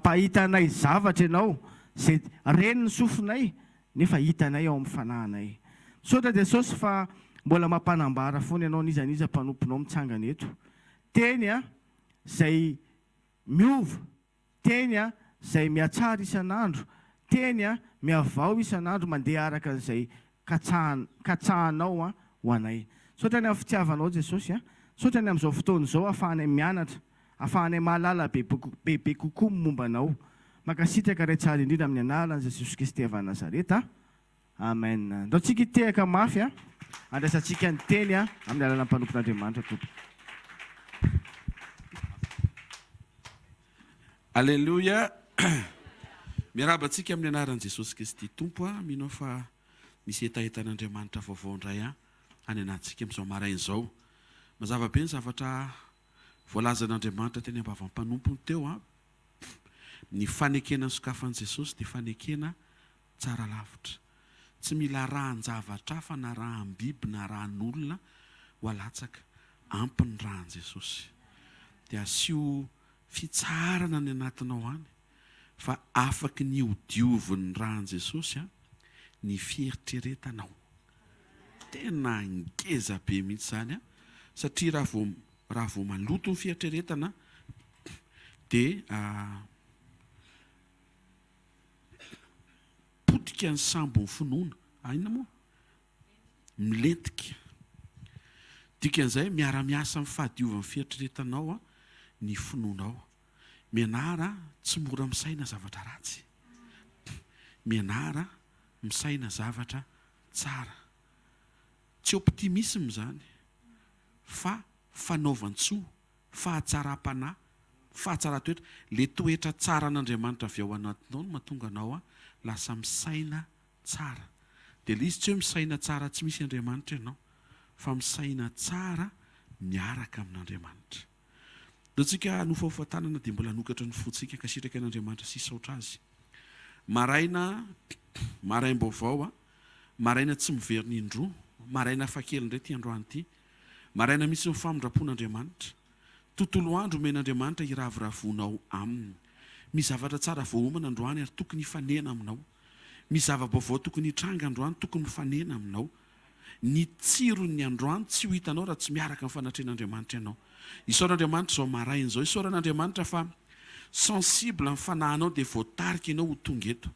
Mampahita anay zavatra Ianao izay ren'ny sofinay nefa hitanay ao amin'ny fanahinay. Misaotra Jesosy fa mbola mampanambara foana Ianao n'iza n'iza mpanomponao mitsangana eto. Teny a izay miova, teny a izay mihatsara isan'andro, teny a mihavao isan'andro mandeha araka an'izay katsahan katsahanao a ho anay. Misaotra ny amin'ny fitiavanao Jesosy a. Misaotra ny amin'izao fotoana izao ahafahanay mianatra Afahanay mahalala bebe kokoa ny momba Anao. Mankasitraka Ray tsara indrindra amin'ny anaran'i Jesosy Kristy avy any Nazareta. Amen. Ndao tsika hitehaka mafy a, andraisantsika ny teny a, amin'ny alalan'ny mpanompon'Andriamanitra Tompoko. Aleloia! Miarahaba antsika amin'ny anaran'i Jesosy Kristy Tompo a! Mino aho fa misy hetahetan'Andriamanitra vaovao indray a any anatintsika amin'izao maraina izao. Mazava be ny zavatra Voalazan'Andriamanitra teny am-bavan'ny mpanompony teo an, ny fanekena nosokafan'i Jesosy dia fanekena tsara lavitra. Tsy mila arahan-javatra hafa na arahan-biby na arahan'olona ho alatsaka. Ampy ny ràn'i Jesosy. Dia asio fitsaharana ny anatinao any fa afaky ny ho diovin'ny ràn'i Jesosy an, ny fieritreretanao. Tena ngeza be mihitsy izany an! Satria raha vao raha vao maloto ny fieritreretana dia potika ny sambon'ny finoana. Ah, inona moa? Milentika. Dikan'izay miara-miasa amin'ny fahadiovan'ny fieritreretanao ny finoanao. Mianara tsy mora misaina zavatra ratsy. Mianara misaina zavatra tsara. Tsy optimisme izany fa fanaovan-tsoa, fahatsaram-panahy, fahatsaran-toetra. Ilay toetra tsaran'Andriamanitra avy ao anatinao no mahatonga anao lasa misaina tsara. Dia ilay izy tsy hoe misaina tsara tsy misy Andriamanitra ianao fa misaina tsara miaraka amin'Andriamanitra. Ndao tsika hanofahofa tanana dia mbola hanokatra ny fontsika hankasitraka an'Andriamanitra sy hisaotra Azy. Maraina, maraim-baovao a, maraina tsy miverina indroa, maraina hafakely indray ity androany ity. Maraina misy ny famindram-pon'Andriamanitra. Tontolo andro omen'Andriamanitra hiravoravoanao Aminy. Misy zavatra tsara voaomana androany ary tokony hifanena aminao. Misy zava-baovao tokony hitranga androany tokony mifanena aminao. Ny tsiron'ny androany tsy ho hitanao raha tsy miaraka amin'ny fanatrehan'Andriamanitra ianao. Isaoran'Andriamanitra izao maraina izao. Isaorana Andriamanitra fa sensible ny fanahinao dia voatarika ianao ho tonga eto.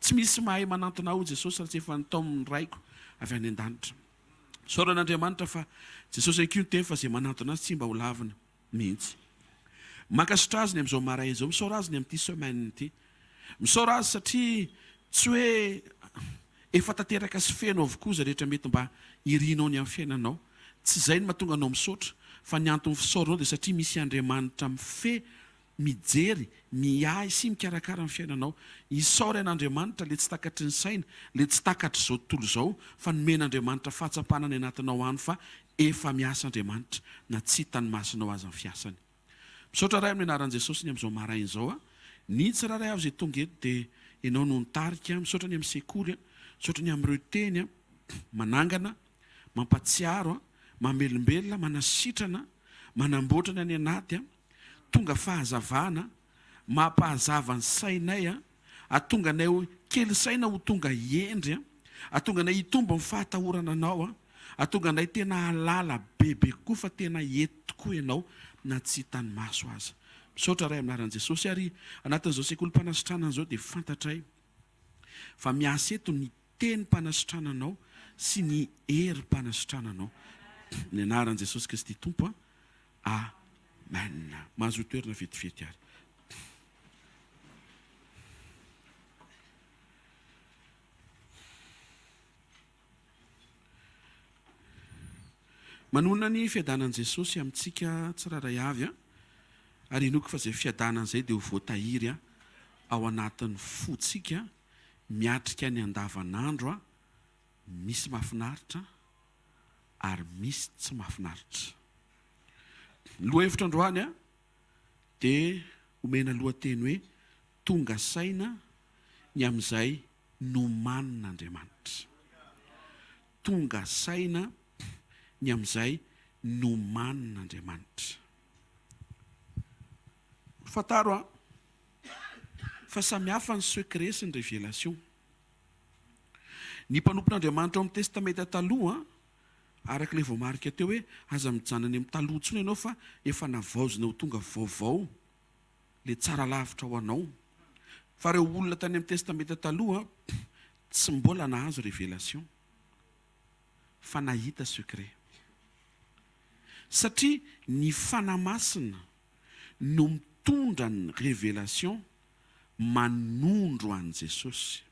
Tsy misy mahay manantona ahy hoy Jesosy raha tsy efa nitaomin'ny Raiko avy any an-danitra. Isaorana Andriamanitra fa Jesosy ihany koa niteny fa izay manantona Azy tsy mba ho lavina. mihitsy. Mankasitra azy ny amin'izao maraina izao, misaora azy ny amin'ity semaine ity. Misaora azy satria tsy hoe efa tanteraka sy feno avokoa izay rehetra mety mba irinao ny amin'ny fiainanao. Tsy izay no mahatonga anao misaotra fa ny anton'ny fisaoranao dia satria misy Andriamanitra mifehy mijery, miahy sy mikarakara ny fiainanao. Isaory an'Andriamanitra le tsy takatry ny saina, le tsy takatr'izao tontolo izao fa nomen'Andriamanitra fahatsapana any anatinao any fa efa miasa Andriamanitra na tsy hitan'ny masonao aza ny fiasany. Misaotra Ray amin'ny anaran'i Jesosy ny amin'izao maraina izao a. Ny tsirairay avy izay tonga eto dia Ianao no nitarika. Misaotra ny amin'ny sekoly a. Misaotra ny amin'ireo teny a. Manangana, mampatsiaro a, mamelombelona, manasitrana, manamboatra ny any anaty a. tonga fahazavana, mampahazava ny sainay an, atonga anay ho kely saina ho tonga hendry an, atonga anay hitombo amin'ny fahatahorana anao an, atonga anay tena hahalala bebe kokoa fa tena eto tokoa ianao na tsy hitan'ny maso aza. Misaotra Ray amin'ny anaran'i Jesosy ary anatin'izao sekolim-panasitranana izao dia fantatray fa miasa eto ny tenim-panasitrananao sy ny herim-panasitrananao. Ny anaran'i Jesosy Kristy Tompo an. Amen. Mahazoa toerana vetivety ary. Manonona ny fiadanan'i Jesosy amintsika tsirairay avy an. Ary inoako fa izay fiadanana izay dia ho voatahiry an ao anatin'ny fontsika miatrika ny andavanandro an, misy mahafinaritra ary misy tsy mahafinaritra. Ny lohahevitra androany dia omena lohateny hoe Tonga saina ny amin'izay nomanin'Andriamanitra. Tonga saina ny amin'izay nomanin'Andriamanitra. Fantaro an! Fa samy hafa ny secret sy ny révélation. Ny mpanompon'Andriamanitra ao amin'ny Testamenta Taloha, araka ilay voamarika teo hoe aza mijanona any amin'ny taloha intsony ianao fa efa navaozina ho tonga vaovao ilay tsara lavitra ho anao. Fa ireo olona tany amin'ny Testamenta Taloha tsy mbola nahazo révélation fa nahita secret. Satria ny Fanahy Masina no mitondra ny révélation manondro an'i Jesosy.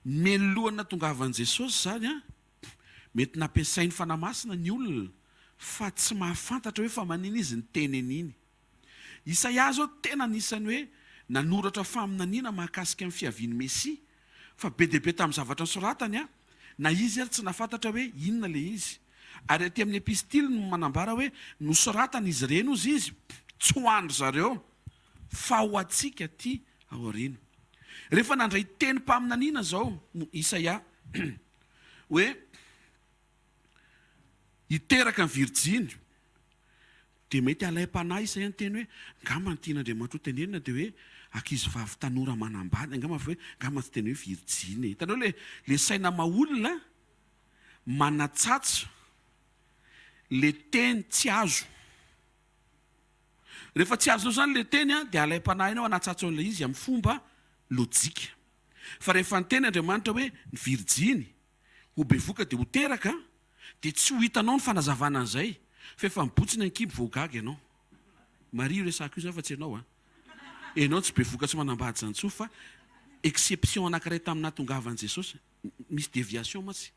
Mialohan'ny nahatongavan'i Jesosy izany an, mety nampiasain'ny Fanahy Masina ny olona fa tsy mahafantatra hoe fa manina izy niteny an'iny. Isaia izao tena anisan'ny hoe nanoratra faminaniana mahakasika ny fiavian'ny Mesia fa be dia be tamin'ny zavatra nosoratany an, na izy ary tsy nahafantatra hoe inona ilay izy. Ary aty amin'ny epistily no manambara hoe nosoratana izy ireny hozy izy, tsy ho an-dry zareo fa ho antsika aty aoriana. Rehefa nandray tenim-paminaniana izao Isaia hoe hiteraka ny virjiny, dia mety halaim-panahy Isaia niteny hoe, angamba ny tian'Andriamanitra ho tenenina dia hoe ankizivavy tanora manambady, angamba fa hoe angamba tsy teny hoe virjiny e. Hitanao ilay ilay saina maha-olona manatsatso ilay teny tsy azo. Rehefa tsy azonao izany ilay teny dia alaim-panahy ianao hanatsatso an'ilay izy amin'ny fomba lojika. Fa rehefa niteny Andriamanitra hoe ny virjiny ho bevoka dia ho teraka dia tsy ho hitanao ny fanazavana an'izay fa efa mibotsina ny kibo vao ho gaga ianao. Maria io resahako io izany fa tsy ianao an. Ianao tsy bevoka tsy manambady izany intsony fa exception anankiray tamin'ny nahatongavan'i Jesosy. Misy déviation mantsy.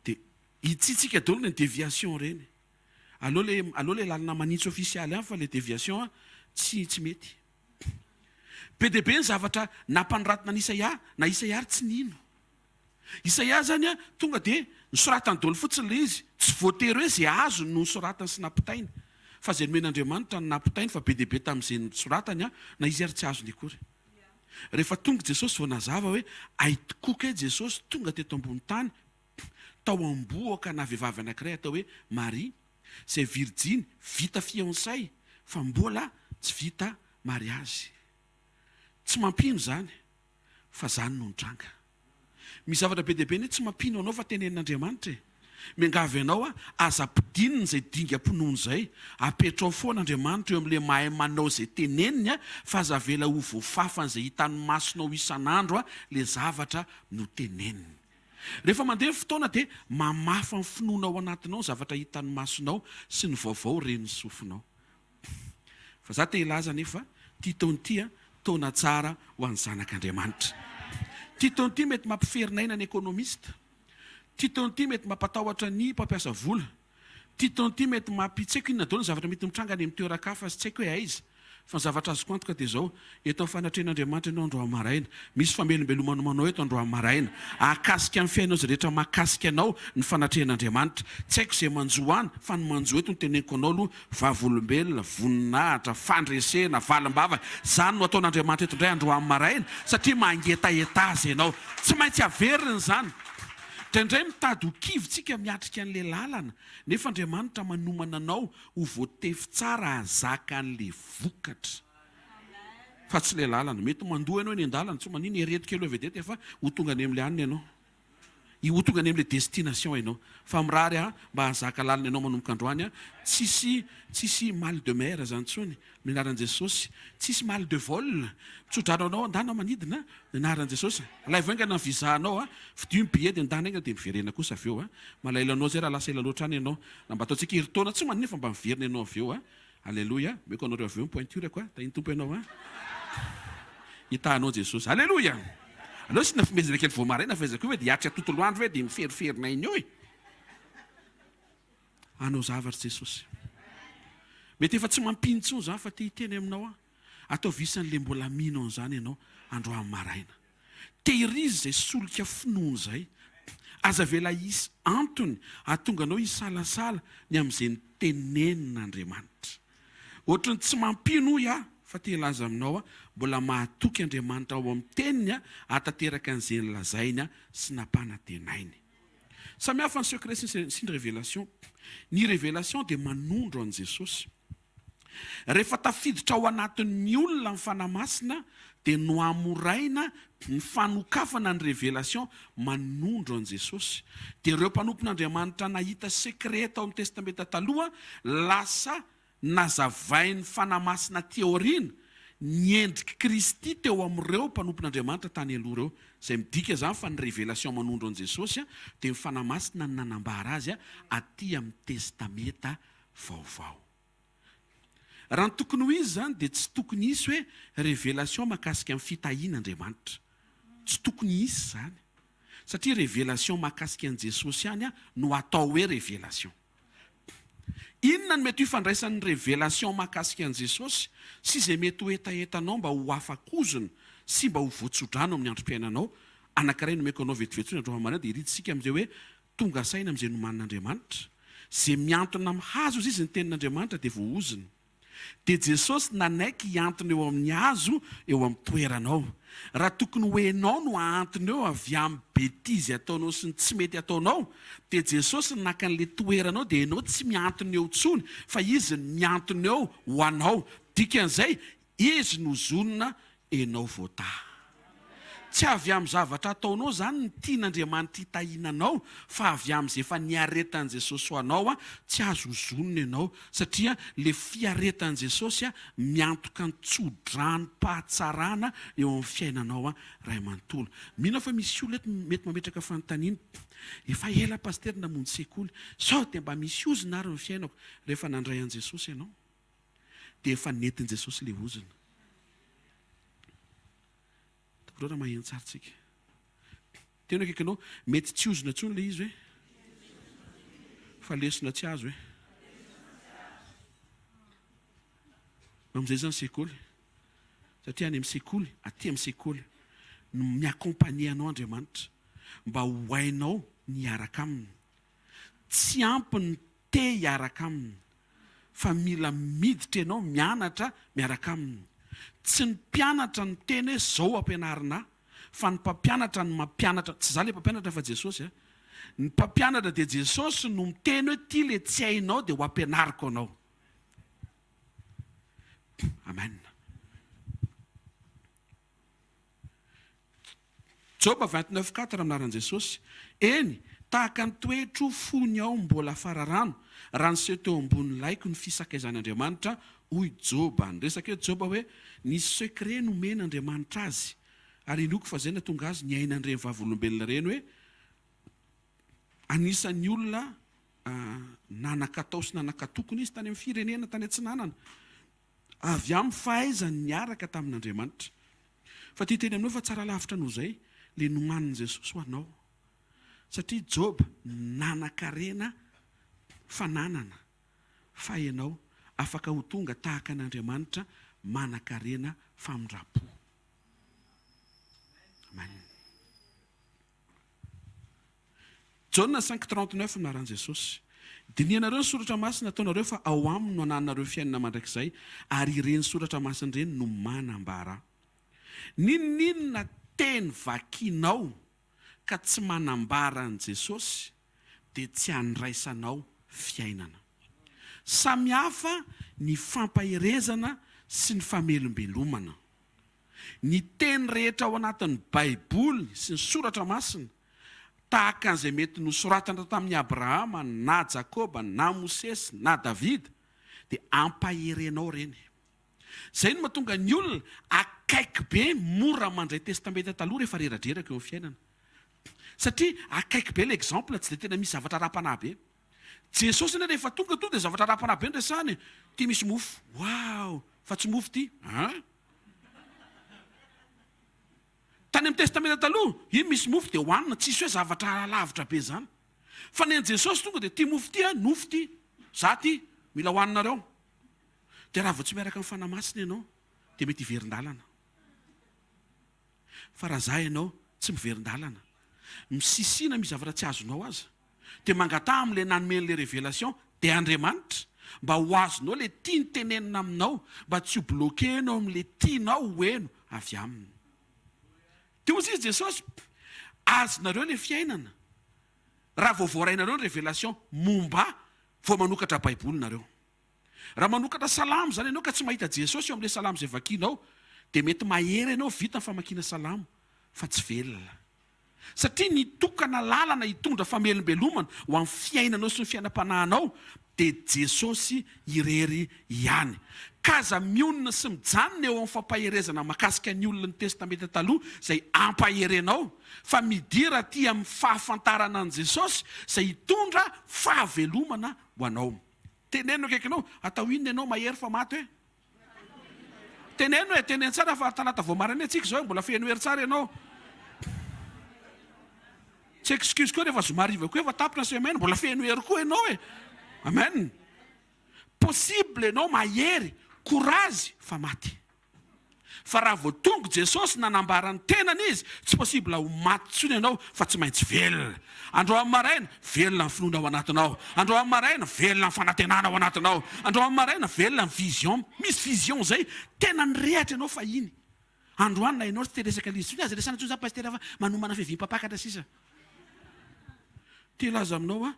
Dia hitsitsika daholo ireny déviation ireny. Aleo le aleo le lalana manitsy ofisialy any fa le déviation an tsy tsy mety. Be dia be ny zavatra nampanoratana an'i Isaia, na Isaia ary tsy nino. Isaia zany an tonga dia nosoratany daholo fotsiny le izy, tsy voatery hoe ze azony no nosoratany sy nampitainy, fa ze nomen'Andriamanitra no nampitainy fa be dia be tamin'izay nosoratany an na izy ary tsy azony akory. Rehefa tonga Jesosy vao nazava hoe hay tokoa kay Jesosy tonga teto ambony tany tao am-bohoka ana vehivavy anankiray atao hoe Maria, izay virjiny, vita fiançailles fa mbola tsy vita mariazy. Tsy mampino izany, fa izany no nitranga. Misy zavatra be dia be anie tsy mampino anao fa tenenin'Andriamanitra e. Miangavy anao aho, aza ampidinina izay dingam-pinoana izay. Apetrao foana Andriamanitra eo amin'ilay mahay manao izay teneniny fa aza avela ho voafafan'izay hitan'ny masonao isan'andro ilay zavatra noteneniny. Rehefa mandeha ny fotoana dia mamafa ny finoana ao anatinao ny zavatra hitan'ny masonao sy ny vaovao ren'ny sofinao. Fa za te hilaza anefa ity taona ity taona tsara ho an'ny zanak'Andriamanitra. Ity taona ity mety mampiferin'aina ny ekonomista. Ity taona ity mety mampatahotra ny mpampiasa vola. Ity taona ity mety mampi, tsy haiko inona daholo ny zavatra mety mitranga any amin'ny toeran-kafa sy tsy haiko hoe aiza, fa ny zavatra azoko antoka dia izao, eto amin'ny fanatrehan'Andriamanitra ianao androany maraina, misy famelombelomana manao eto androany maraina, hahakasika ny fiainao izay rehetra mahakasika anao ny fanatrehan'Andriamanitra. Tsy haiko izay manjo any, fa ny manjo eto no teneniko anao aloha, vavolombelona, voninahitra, fandresena, valim-bavaka, izany no ataon'Andriamanitra eto indray androany maraina, satria mangetaheta Azy ianao. Tsy maintsy averina izany. Indraindray mitady ho kivy tsika miatrika an'le lalana nefa Andriamanitra manomana anao ho voatefy tsara hahazaka an'le vokatra fa tsy le lalana. Mety mandoa ianao eny an-dalana, tsy manino, ereto kely eo vedette fa ho tonga any am'le anona ianao. Ho tonga any am'le destination ianao. Fa mirary aho mba hahazaka lalana ianao manomboka androany an. Tsisy tsisy mal de mer zany intsony. Amin'ny anaran'i Jesosy. Tsisy mal de vol. Mitsodrano anao andana manidina. Ny anaran'i Jesosy. Alaivo haingana ny visa anao a. Fidio ny billet dia ndana haingana dia miverena kosa avy eo a. Malahelo anao zay raha lasa ela loatra any ianao. Raha mba ataontsika herintaona tsy maninona fa mba miverina ianao avy eo a. Aleloia. Omeko anareo avy eo ny pointure-ko a. Tahin'ny Tompo ianao a. Hitahanao Jesosy. Aleloia. Aleo asiana fimezana kely vao maraina fa iza koa ve dia hiatrika tontolo andro ve dia miferiferina eny eo e. Hanao zavatra Jesosy. Mety efa tsy mampino intsony izany fa te hiteny aminao aho. Ataovy isan'ilay mbola mino an'izany ianao androany maraina. Tehirizo izay solika finoana izay. Aza avela hisy antony hahatonga anao hisalasala ny amin'izay notenenin'Andriamanitra. Ohatry ny tsy mampino hoy aho fa te hilaza aminao aho, mbola mahatoky Andriamanitra ao amin'ny teniny hahatanteraka an'izay nolazainy sy nampanantenainy. Samy hafa ny secret sy ny révélation. Ny révélation dia manondro an'i Jesosy. Rehefa tafiditra ao anatin'ny olona ny Fanahy Masina dia nohamoraina ny fanokafana ny révélation manondro an'i Jesosy. Dia ireo mpanompon'Andriamanitra nahita secret tao amin'ny Testamenta Taloha lasa nazavain'ny Fanahy Masina aty aoriana ny endrik'i Kristy teo amin'ireo mpanompon'Andriamanitra tany aloha ireo. Izay midika izany fa ny révélation manondro an'i Jesosy dia ny Fanahy Masina no nanambara azy aty amin'ny Testamenta Vaovao. Raha ny tokony ho izy izany dia tsy tokony hisy hoe révélation mahakasika ny fitahian'Andriamanitra. Tsy tokony hisy izany. Satria révélation mahakasika an'i Jesosy ihany no atao hoe révélation. Inona no mety ho ifandraisan'ny révélation mahakasika an'i Jesosy sy izay mety ho hetahetanao mba ho afa-kozona sy mba ho voatsodrano amin'ny androm-piainanao? Anankiray nomeko anao vetivety fotsiny androany maraina dia irintsika amin'izay hoe Tonga saina amin'izay nomanin'Andriamanitra. Izay mihantona amin'ny hazo hozy izy ny tenin'Andriamanitra dia voaozona. Dia Jesosy nanaiky hihantona eo amin'ny hazo eo amin'ny toeranao. Raha tokony ho enao no hahantona eo avy amin'ny betizy ataonao sy ny tsy mety ataonao dia Jesosy naka an'ilay toeranao dia enao tsy mihantona eo intsony fa Izy no mihantona eo ho anao. Dikan'izay Izy no zonona enao voataha. Tsy avy amin'ny zavatra ataonao izany ny tian'Andriamanitra hitahiana anao fa avy amin'izay efa niaretan'i Jesosy ho anao, tsy azo ozonina ianao satria le fiaretan'i Jesosy miantoka ny tso-dranom-pahatsarana eo amin'ny fiainanao ray manontolo. Mino aho fa misy olona eto mety mametraka fanontaniana, efa ela Pasitera namonjy sekoly, sao dia mba misy ozona ary ny fiainako rehefa nandray an'i Jesosy ianao? dia efa nentin'i Jesosy ilay ozona. Tokony raha maheno tsara tsika. Tena akaikinao, mety tsy ozona intsony ilay izy hoe fa lesona tsy azo hoe. Amin'izay izany sekoly. Satria any amin'ny sekoly, aty amin'ny sekoly no mi-accompagner anao Andriamanitra mba ho hainao ny hiaraka aminy. Tsy ampy ny te hiaraka aminy fa mila miditra ianao mianatra miaraka aminy. Tsy ny mpianatra no miteny hoe zao ampianarina ahy fa ny mpampianatra no mampianatra, tsy za le mpampianatra fa Jesosy a! Ny mpampianatra dia Jesosy no miteny hoe ty le tsy hainao dia ho ampianariko anao. Amen. Joba 29 quatre Amin'ny anaran'i Jesosy. Eny, tahaka ny toetro fony aho mbola fararano, raha niseho teo ambony laiko ny fisakaizan'Andriamanitra, hoy Joba. Niresaka eo Joba hoe nisy secret nomen'Andriamanitra azy, ary inoako fa izay nahatonga azy niaina an'ireny vavolombelona ireny hoe anisan'ny olona nanan-katao sy nanan-katokony izy tany amin'ny firenena tany atsinanana. Avy amin'ny fahaizany niaraka tamin'Andriamanitra. Fa te hiteny aminao fa tsara lavitra noho izay ilay nomanin'i Jesosy ho anao. Satria Joba nanan-karena fananana, fa ianao afaka ho tonga tahaka an'Andriamanitra manan-karena famindram-po. Amen. Jaona cinq 39 no anaran'i Jesosy. Dinihanareo ny Soratra Masina ataonareo fa ao aminy no anananareo fiainana mandrakizay ary ireny Soratra Masina ireny no manambara Ahy. N'inon'inona teny vakinao ka tsy manambara an'i Jesosy dia tsy andraisanao fiainana. Samy hafa ny fampaherezana sy ny famelombelomana. Ny teny rehetra ao anatin'ny Baiboly sy ny Soratra Masina, tahaka an'izay mety nosoratana tamin'i Abrahama, na Jakoba, na Mosesy, na Davida, dia ampaherenao ireny. Izay no mahatonga ny olona akaiky be mora mandray Testamenta Taloha rehefa reradreraka eo amin'ny fiainana. Satria akaiky be ilay exemple, tsy dia tena misy zavatra ara-panahy be. Jesosy anie rehefa tonga tonga dia zavatra ara-panahy be no resahany e. Ty misy mofo. Waouh! Fa tsy mofo ty. Hein? Tany amin'ny Testamenta Taloha, iny misy mofo dia hohanina, tsisy hoe zavatra lavitra be izany. Fa ny an'i Jesosy tonga dia ty mofo ty an, nofo ty. Za ty, mila hohaninareo. Dia raha vao tsy miaraka amin'ny Fanahy Masina ianao, dia mety hiverin-dalana. Fa raha za ianao, tsy miverin-dalana. Misisina misy zavatra tsy azonao aza. Dia mangataha amin'ilay nanome an'ilay révélation, dia Andriamanitra, mba ho azonao ilay tiany tenenina aminao, mba tsy ho bloqué enao amin'ilay tianao ho heno avy aminy. Dia hoy izy Jesosy, azonareo ilay fiainana, raha vao voarainareo ny révélation momba ahy, vao manokatra baiboly nareo. Raha manokatra salamo izany ianao ka tsy mahita Jesosy eo amin'ilay salamo izay vakianao, dia mety mahery ianao vita ny famakiana salamo fa tsy velona. Satria ny tokana lalana hitondra famelombelomana ho amin'ny fiainanao sy ny fiainam-panahinao dia Jesosy irery ihany. Ka aza mionona sy mijanona eo amin'ny fampaherezana makasika ny olona ny Testamenta Taloha izay ampaherenao, fa midira aty amin'ny fahafantarana an'i Jesosy izay hitondra fahavelomana ho anao. Teneno akaikinao, atao inona ianao mahery fa maty e? Teneno e, teneno tsara fa talata vao maraina antsika izao e, mbola feno hery tsara ianao. Tsy excuse koa rehefa zoma hariva koa efa tapitra ny semaine, mbola feno hery koa ianao e. Amen. Possible ianao mahery, courage fa maty. Fa raha vao tonga Jesosy nanambara ny tenany Izy, tsy possible ho maty intsony ianao fa tsy maintsy velona. Androany maraina, velona ny finoana ao anatinao. Androany maraina, velona ny fanantenana ao anatinao. Androany maraina, velona ny vision. Misy vision izay tena nirehatra ianao fahiny. Androany na ianao tsy te resaka an'izy intsony, aza resahana intsony izany Pasitera fa manomana fiaviam-pampakatra sisa. Te hilaza aminao aho,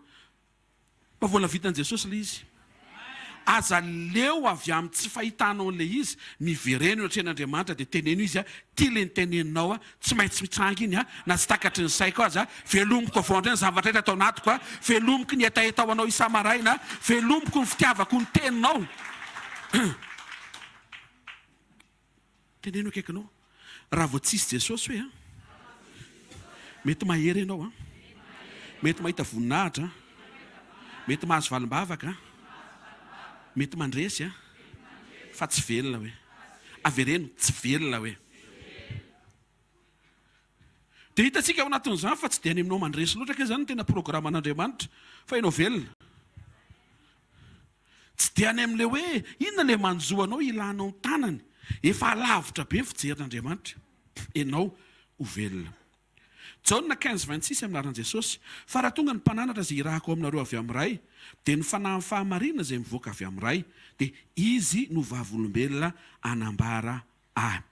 Fa vola vitan'i Jesosy ilay izy. Aza leo avy amin'ny tsy fahitanao an'ilay izy, mivereno eo atrehan'Andriamanitra dia teneno Izy, Ty ilay niteneninao, tsy maintsy mitranga iny, na tsy takatry ny saiko aza, velomiko avao indray ny zavatra rehetra ato anatiko, velomiko ny hetaheta ho anao isa-maraina, velomiko ny fitiavako ny teninao. Teneno akaikinao, raha vao tsisy Jesosy hoe an! Mety mahery ianao an! Mety mahita voninahitra an! Mety mahazo valim-bavaka an! Mety mandresy an! Fa tsy velona hoe. Avereno, tsy velona hoe. Dia hitantsika ao anatin'izany fa tsy dia any aminao mandresy loatra kay izany no tena programan'Andriamanitra fa ianao velona. Tsy dia any amin'ilay hoe inona ilay manjo anao ilanao ny tanany. Efa alavitra be ny fijerin'Andriamanitra ianao ho velona. Jaona 15 26 Amin'ny anaran'i Jesosy, fa raha tonga ny Mpananatra izay hirahako ao aminareo avy amin'ny Ray, dia ny Fanahin'ny fahamarinana izay mivoaka avy amin'ny Ray, dia Izy no vavolombelona hanambara A.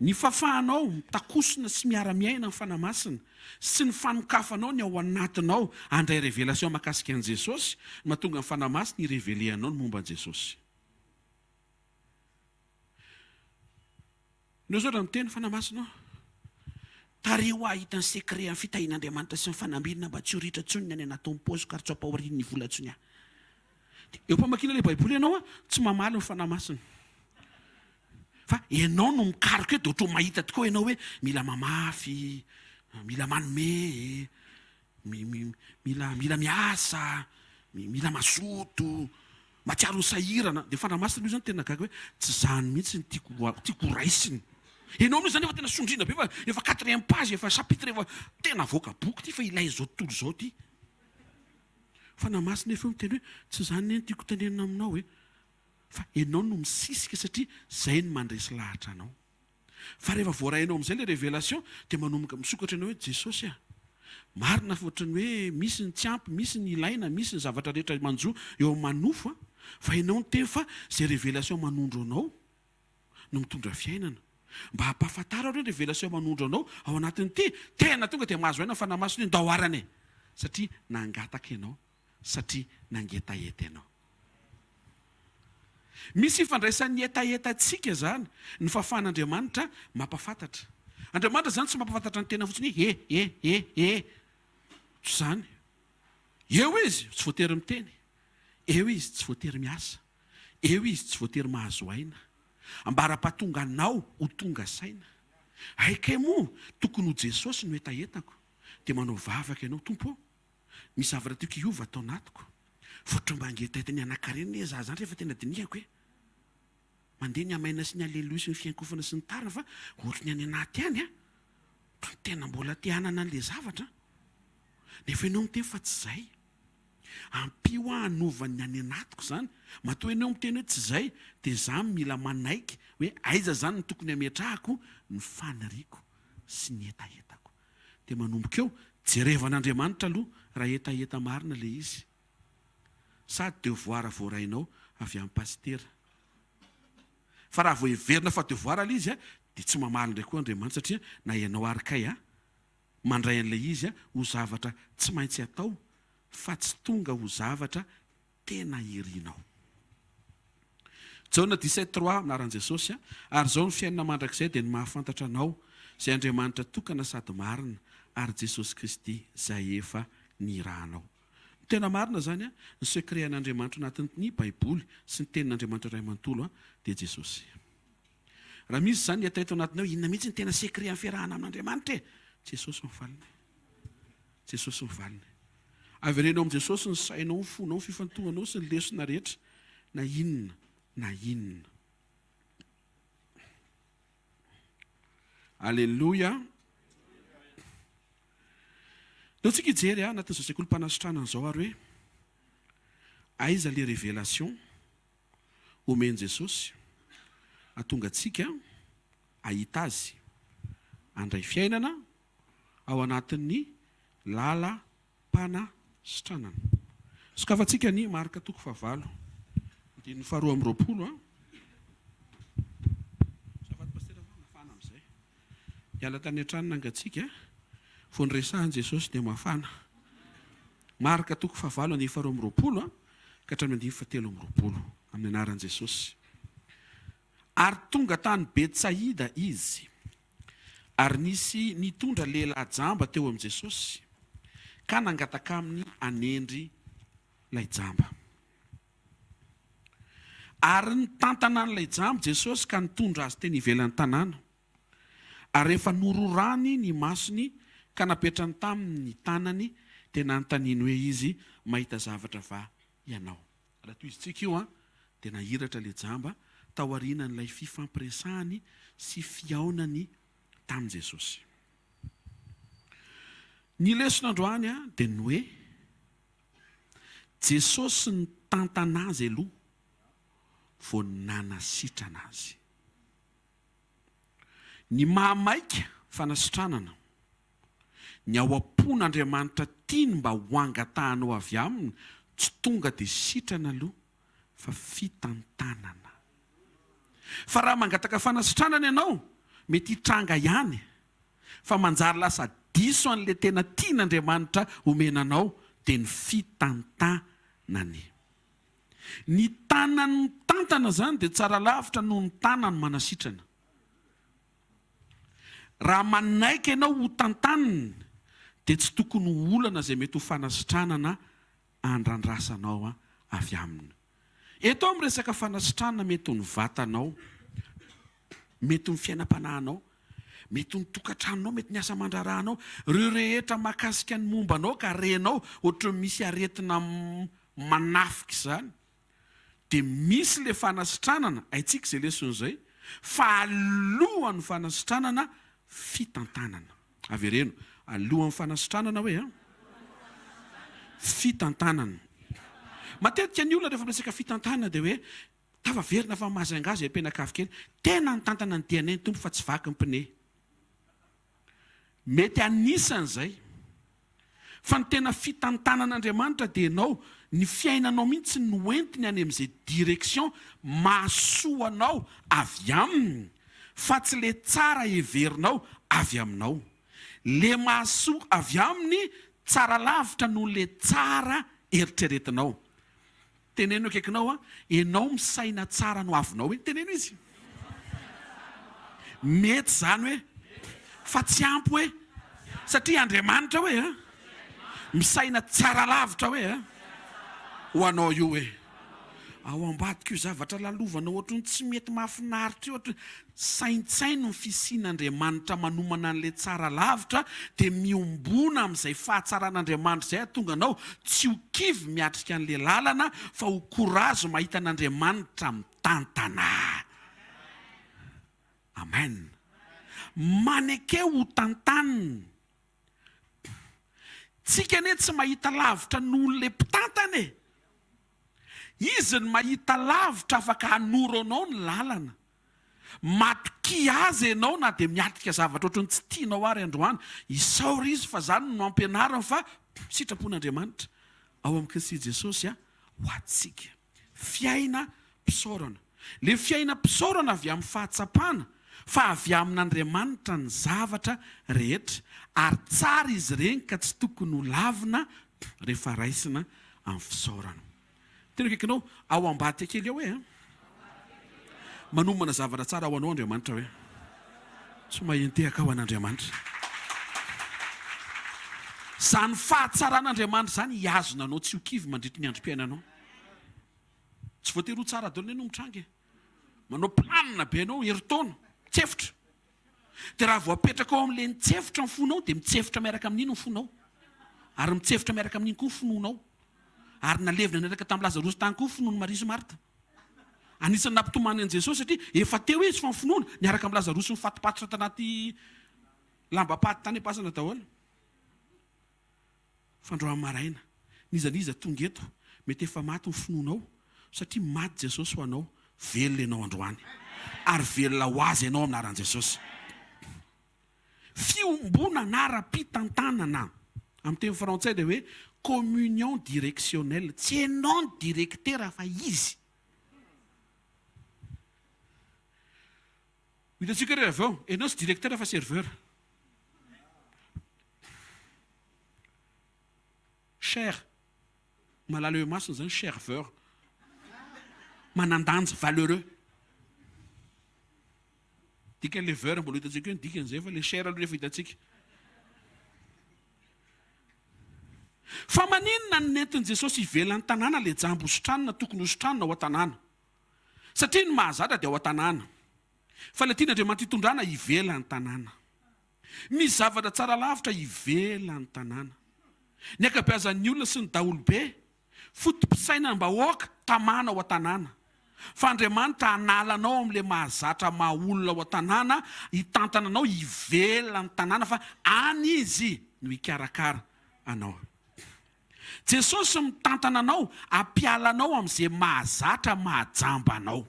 Ny fahafahanao mitakosona sy miara-miaina amin'ny Fanahy Masina sy ny fanokafanao ny ao anatinao handray révélation mahakasika an'i Jesosy no mahatonga ny Fanahy Masina hi-révéler anao ny momba an'i Jesosy. Ianao izao raha miteny, Fanahy Masina ô, tariho ahy hahita ny secret amin'ny fitahian'Andriamanitra sy ny fanambinana mba tsy ho ritra intsony ny any anatin'ny paosiko ary tsy ho ampahorian'ny vola intsony aho. Dia eo am-pamakiana ilay Baiboly ianao tsy mamaly ny Fanahy Masina. Fa ianao no mikaroka eo dia ohatran'ny mahita tokoa ianao hoe mila mamafy, mila manome, mila mila miasa, mila mazoto, mahatsiaro ho sahirana. Dia Fanahy Masina aloha izany tena gaga hoe tsy izany mihitsy no tiako tiako ho raisina. Ianao aloha izany efa tena sondriana be fa efa quatrième page, efa chapitre efa tena avoaka boky ity fa ilay izao tontolo izao ity. Fanahy Masina efa eo miteny hoe tsy izany anie no tiako tenenina aminao e. Fa ianao no misisika satria zay no mandresy lahatra anao. Fa rehefa voarainao amin'izay ilay révélation dia manomboka misokatra ianao hoe Jesosy a! Marina fa ohatran'ny hoe misy ny tsy ampy, misy ny ilaina, misy ny zavatra rehetra manjo eo amin'ny maha nofo a! Fa ianao niteny fa izay révélation manondro anao no mitondra fiainana. Mba hampahafantaro ary hoe ny révélation manondro anao ao anatin'ity, tena tonga dia mahazo aina ny Fanahy Masina hoe ndao arany e! Satria nangataka ianao. satria nangetaheta ianao. Misy ifandraisan'ny hetahetantsika izany ny fahafahan'Andriamanitra mampahafantatra. Andriamanitra izany tsy mampahafantatra ny tena fotsiny hoe he, he, he, he. Tsy izany. Eo Izy, tsy voatery miteny. Eo Izy, tsy voatery miasa. Eo Izy, tsy voatery mahazo aina. Ambara-pahatonga anao ho tonga saina. Hay kay moa, tokony ho Jesosy no hetahetako. Dia manao vavaka ianao, Tompo ô, Misy zavatra tiako hiova ato anatiko. Voatra mba hangetaheta ny hanankarena anie za zany rehefa tena dinihako e. Mandeha ny hamaina sy ny aleloia sy ny fiankofana sy ny tariny fa ohatry ny any anaty any an, ohatry ny tena mbola te hanana an'le zavatra an. Nefa ianao miteny fa tsy zay. Ampio aho hanova ny any anatiko zany. Matoa ianao miteny hoe tsy zay dia za mila manaiky hoe aiza zany no tokony hametrahako ny faniriako sy ny hetahetako. Dia manomboka eo, jerevan'Andriamanitra aloha raha hetaheta marina ilay izy. Sa devoir voarainao avy amin'ny pasitera. Fa raha vao heverina fa devoir ilay izy dia tsy mamaly indray koa Andriamanitra satria na ianao ary kay mandray an'ilay izy ho zavatra tsy maintsy atao fa tsy tonga ho zavatra tena irinao. Jaona 17 trois, Anaran'i Jesosy, ary izao ny fiainana mandrakizay dia ny mahafantatra Anao, izay Andriamanitra tokana sady marina, ary Jesosy Kristy izay efa nirahanao. Ny tena marina izany, ny secret an'Andriamanitra anatin'ny Baiboly sy ny Tenin'Andriamanitra iray manontolo dia Jesosy. Raha misy izany ny hetaheto anatinao, inona mihitsy ny tena secret amin'ny fiarahana amin'Andriamanitra e? Jesosy no valiny. Jesosy no valiny. Avereno amin'i Jesosy ny sainao, ny fonao, ny fifantohanao sy ny lesona rehetra, na inona na inona. Aleloia. Ndao tsika hijery anatin'izao sekolim-panasitranana izao ary hoe aiza le révélation omen'i Jesosy hahatonga antsika hahita Azy, handray fiainana ao anatin'ny lalam-panasitranana. Sokafantsika ny Marka toko fahavalo, andininy faharoa amby 20. Azafady Pasitera fa mafana amin'izay. Niala tany an-trano nangatsiaka, vao niresahan'i Jesosy dia mafana. Marka toko fahavalo andininy faharoa amby 20 ka hatramin'ny andininy fahatelo amby 20, amin'ny anaran'i Jesosy. Ary tonga tany Betsaida izy, ary nisy nitondra lehilahy jamba teo amin'i Jesosy, ka nangataka aminy hanendry ilay jamba. Ary nitantana an'ilay jamba Jesosy ka nitondra azy teny ivelan'ny tanàna. Ary rehefa nororany ny masony ka napetrany taminy ny tanany, dia nanontaniany hoe izy, Mahita zavatra va ianao? Raha tohizintsika io an, dia nahiratra ilay jamba taorianan'ilay fifampiresahany sy fihaonany tamin'i Jesosy. Ny lesona androany dia ny hoe, Jesosy nitantana azy aloha vao nanasitrana azy. Ny mahamaika fanasitranana, ny ao am-pon'Andriamanitra tiany mba ho angatahanao avy aminy tsy tonga dia sitrana aloha fa fitantanana. Fa raha mangataka fanasitranana ianao, mety hitranga ihany fa manjary lasa diso an'ilay tena tian'Andriamanitra homena anao dia ny fitantanany. Ny tanany mitantana izany dia tsara lavitra noho ny tanany manasitrana. Raha manaiky ianao ho tantaniny dia tsy tokony ho olana izay mety ho fanasitranana andrandrasanao avy aminy. Eto aho miresaka fanasitranana mety ho ny vatanao, mety ho ny fiainam-panahinao, mety ho ny tokantranonao, mety ny asa aman-draharahanao, ireo rehetra mahakasika ny momba anao ka renao ohatran'ny misy aretina manafika izany. Dia misy ilay fanasitranana, haintsika izay lesona izay, fa alohan'ny fanasitranana, fitantanana. Avereno, alohan'ny fanasitranana hoe an? Fitantanana. Matetika ny olona rehefa miresaka fitantanana dia hoe tafaverina fa Majunga izay mpianakavy kely, tena nitantana ny dianay ny Tompo fa tsy vaky ny pneu. Mety anisan'izay. Fa ny tena fitantanan'Andriamanitra dia ianao, ny fiainanao mihitsy no entiny any amin'izay direction mahasoa anao avy aminy fa tsy le tsara heverinao avy aminao. Le mahasoa avy aminy tsara lavitra noho le tsara eritreretinao. Teneno akaikinao an, enao misaina tsara no avinao e, teneno izy. Mety izany hoe, fa tsy ampy hoe, satria Andriamanitra hoe an, misaina tsara lavitra hoe an, ho anao io hoe. Ao ambadika io zavatra lalovanao ohatry ny tsy mety mahafinaritra io, ohatry ny, saintsaino ny fisian'Andriamanitra manomana an'ilay tsara lavitra dia miombona amin'izay fahatsaran'Andriamanitra izay hahatonga anao tsy ho kivy miatrika an'ilay lalana fa ho courage mahita an'Andriamanitra mitantana. Amen. Maneke ho tantanina. Tsika anie tsy mahita lavitra noho ilay mpitantana e! Izy no mahita lavitra afaka hanoro anao ny lalana. Matokia azy ianao na dia miatrika zavatra ohatran'ny tsy tianao ary androany. Isaory izy fa izany no ampianariny fa sitrapon'Andriamanitra ao amin'i Kristy Jesosy ho antsika. Fiainam-pisaorana. Ilay fiainam-pisaorana avy amin'ny fahatsapana fa avy amin'Andriamanitra ny zavatra rehetra ary tsara izy ireny ka tsy tokony ho lavina rehefa raisina amin'ny fisaorana. Tena akaikinao ao ambadika kely ao e! Manomana zavatra tsara ho anao Andriamanitra hoe? Tsy mahentehaka ho an'Andriamanitra. Izany fahatsaran'Andriamanitra izany hihazona anao tsy ho kivy mandritry ny androm-piainanao. Tsy voatery ho tsara daholo anie no mitranga e. Manao planina be ianao herintaona, mitsefotra. Dia raha vao apetraka ao amin'ilay nitsefotra ny fonao dia mitsefotra miaraka amin'iny ny fonao. Ary mitsefotra miaraka amin'iny koa ny finoanao. Ary nalevina niaraka tamin'i Lazarosy tany koa ny finoan'i Maria sy Marta. Anisan'ny nampitomany an'i Jesosy satria efa teo izy fa ny finoana, niaraka amin'i Lazarosy nifatopatotra tanaty lambam-paty tany am-pasana daholo. Fandroany maraina, n'iza n'iza tonga eto, mety efa maty ny finoanao, satria maty Jesosy ho anao, velona ianao androany. Ary velona ho Azy ianao amin'ny anaran'i Jesosy. Fiombonana ara-pitantanana, amin'ny teny frantsay dia hoe communion directionnelle, tsy ianao ny direktera fa izy. Ho hitantsika re avy eo, ianao tsy directeur fa serveur. Cher, malala eo imasony izany, cherveur, manan-danja, valeureux. Dikan'ilay veur mbola ho hitantsika eo ny dikan'izay fa ilay cher aloha efa hitantsika. Fa maninona no nentin'i Jesosy ivelan'ny tanàna ilay jamba hositranina tokony hositranina ao an-tanàna? Satria ny mahazatra dia ao an-tanàna. Fa ilay tian'Andriamanitra hitondrana ivelan'ny tanàna. Misy zavatra tsara lavitra ivelan'ny tanàna. Ny ankabeazan'ny olona sy ny daholobe, foto-pisainam-bahoaka, tamana ao an-tanàna. Fa Andriamanitra hanala anao amin'ilay mahazatra maha olona ao an-tanàna, hitantana anao ivelan'ny tanàna fa any Izy no hikarakara anao. Jesosy mitantana anao, hampiala anao amin'izay mahazatra mahajamba anao.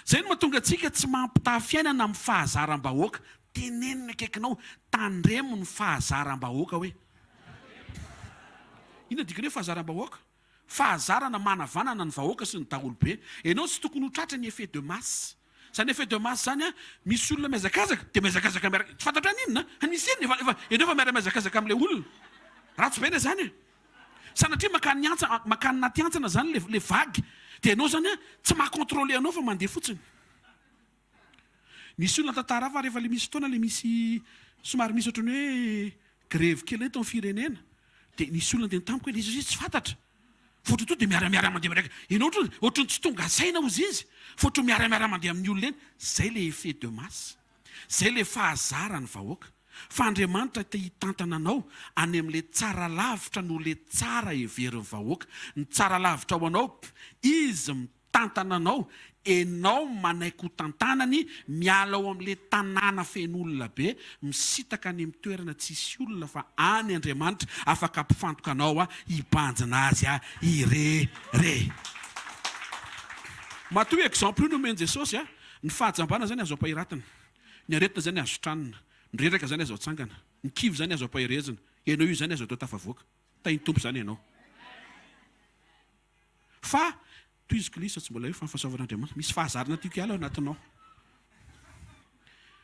Izay no mahatonga antsika tsy mampitaha fiainana amin'ny fahazaram-bahoaka. Teneno ny akaikinao, tandremo ny fahazaram-bahoaka hoe. Inona dikany hoe fahazaram-bahoaka? Fahazarana manavanana ny vahoaka sy ny daholobe. Ianao tsy tokony ho tratra ny effet de masse. Izany effet de masse izany an, misy olona mihazakazaka dia mihazakazaka miaraka, tsy fantatrao hoe n'inona an, misy inona, efa, efa, ianao efa miara-mihazakazaka amin'ilay olona. Ratsy be anie izany e. Sanatria mankany antsa, mankany anaty hantsana izany ilay, ilay vague, dia ianao izany an, tsy maha-contrôler anao fa mandeha fotsiny. Nisy olona nitantara ahy fa rehefa ilay misy fotoana ilay misy, somary misy ohatran'ny hoe grevy kely eto amin'ny firenena, dia nisy olona niteny tamiko hoe ilay izy tsy fantatra. Fa ohatran'ny tonga dia miara miara mandeha miaraka. Ianao ohatran'ny ohatran'ny tsy tonga saina ozy izy fa ohatran'ny miara miara mandeha amin'ny olona eny. Zay le effet de masse. Zay le fahazaran'ny vahoaka. Fa Andriamanitra te hitantana anao any amin'le tsara lavitra noho le tsara heverin'ny vahoaka. Ny tsara lavitra ho anao, Izy Mitantana anao, enao manaiky ho tantanany, miala ao amle tanàna feno olona be, misitaka any am toerana tsisy olona fa any Andriamanitra afaka ampifantoka anao hibanjina azy irery. Matoa io exemple io nomen'i Jesosy a, ny fahajambana zany azo ampahiratina, ny aretina zany azo sitranina, ny reraka zany azo atsangana, ny kivy zany azo ampaherezina, enao io zany azo atao tafavoaka. Tahin'ny Tompo zany enao. Fa tohiziko ilay izy fa tsy mbola eo fa ny fahasoavan'Andriamanitra. Misy fahazarana tiako hiala ao anatinao.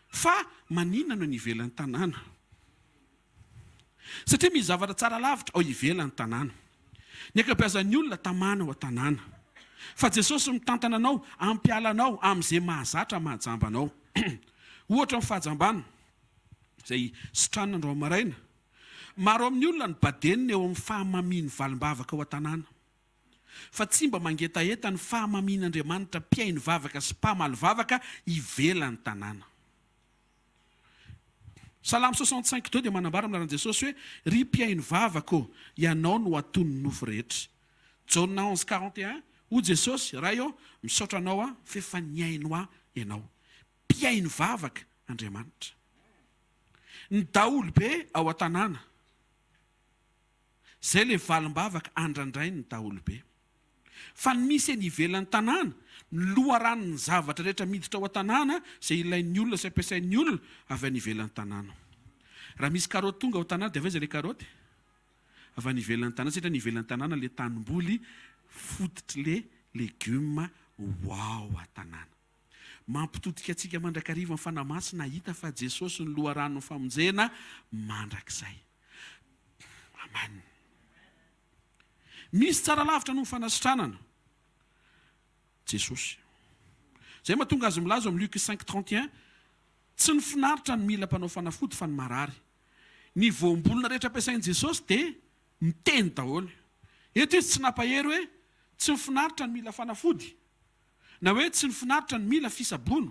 Fa maninona no any ivelan'ny tanàna? Satria misy zavatra tsara lavitra ao ivelan'ny tanàna. Ny ankabeazan'ny olona tamana ao an-tanàna. Fa Jesosy mitantana anao, hampiala anao amin'izay mahazatra mahajamba anao. Ohatra ny fahajambana izay sitranina androany maraina. Maro amin'ny olona no badenina eo amin'ny fahamamian'ny valim-bavaka ao an-tanàna. Fa tsy mba mangetaheta ny fahamamian'Andriamanitra mpihaino vavaka sy mpamaly vavaka ivelan'ny tanàna. Salamo 65 deux dia manambara amin'ny anaran'i Jesosy hoe, Ry mpihaino vavaka ô, Ianao no atonin'ny nofo rehetra. Jaona 11 41, Hoy Jesosy, Ray ô, misaotra Anao Aho f'efa nihaino Ahy Ianao. Mpihaino vavaka Andriamanitra. Ny daholobe ao an-tanàna. Izay ilay valim-bavaka andrandrain'ny daholobe. Fa ny misy eny ivelan'ny tanàna, ny loharanon'ny zavatra rehetra miditra ao an-tanàna izay ilain'ny olona sy ampiasain'ny olona avy any ivelan'ny tanàna. Raha misy karaoty tonga ao an-tanàna dia avy aiza ilay karaoty? Avy any ivelan'ny tanàna satria any ivelan'ny tanàna ilay tanimboly fototr'ilay legioma ho ao an-tanàna. Mampitodika antsika mandrakariva ny Fanahy Masina hahita fa Jesosy no loharanon'ny famonjena mandrakizay. Amen. Misy tsara lavitra noho ny fanasitranana. Jesosy. Izay mahatonga azy milaza ao amin'ny Luc 5:31, Tsy ny finaritra no mila mpanao fanafody fa ny marary. Ny voambolana rehetra ampiasain'i Jesosy dia miteny daholo. Eto izy tsy nampahery hoe tsy ny finaritra no mila fanafody, na hoe tsy ny finaritra no mila fisaboana,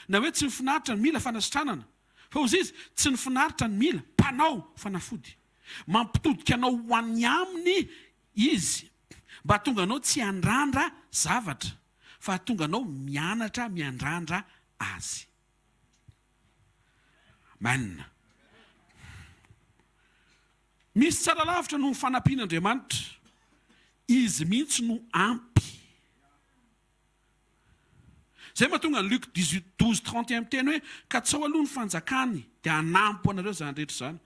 na hoe tsy ny finaritra no mila fanasitranana. Fa hozy izy, tsy ny finaritra no mila mpanao fanafody. Mampitodika anao ho any aminy izy mba hahatonga anao tsy handrandra zavatra fa hahatonga anao mianatra miandrandra azy. Amen. Misy tsara lavitra noho ny fanampian'Andriamanitra. Izy mihitsy no ampy. Izay mahatonga an'i Luc 18 12 31 miteny hoe, Katsaho aloha ny fanjakany, dia hanampy ho anareo izany rehetra izany.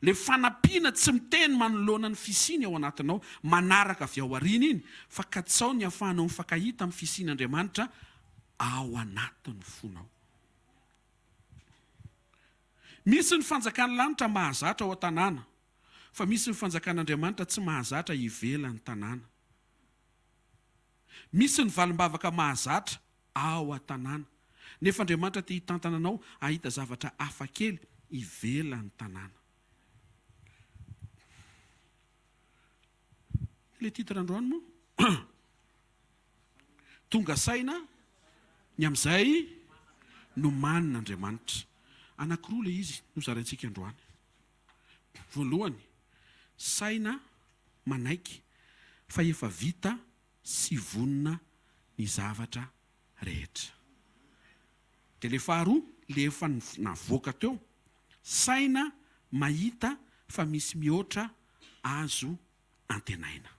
Ilay fanampiana tsy miteny manoloana ny fisiany ao anatinao, manaraka avy ao aoriana iny, fa katsaho ny hahafahanao mifankahita amin'ny fisian'Andriamanitra ao anatin'ny fonao. Misy ny fanjakan'ny lanitra mahazatra ao an-tanàna, fa misy ny fanjakan'Andriamanitra tsy mahazatra ivelan'ny tanàna. Misy ny valim-bavaka mahazatra ao an-tanàna, nefa Andriamanitra te hitantana anao hahita zavatra hafa kely ivelan'ny tanàna. Ilay titre androany moa? Tonga saina ny amin'izay nomanin'Andriamanitra. Anankiroa ilay izy nozaraintsika androany. Voalohany, saina manaiky fa efa vita sy vonona ny zavatra rehetra. Dia ilay faharoa, ilay efa navoaka teo, saina mahita fa misy mihoatra azo antenaina.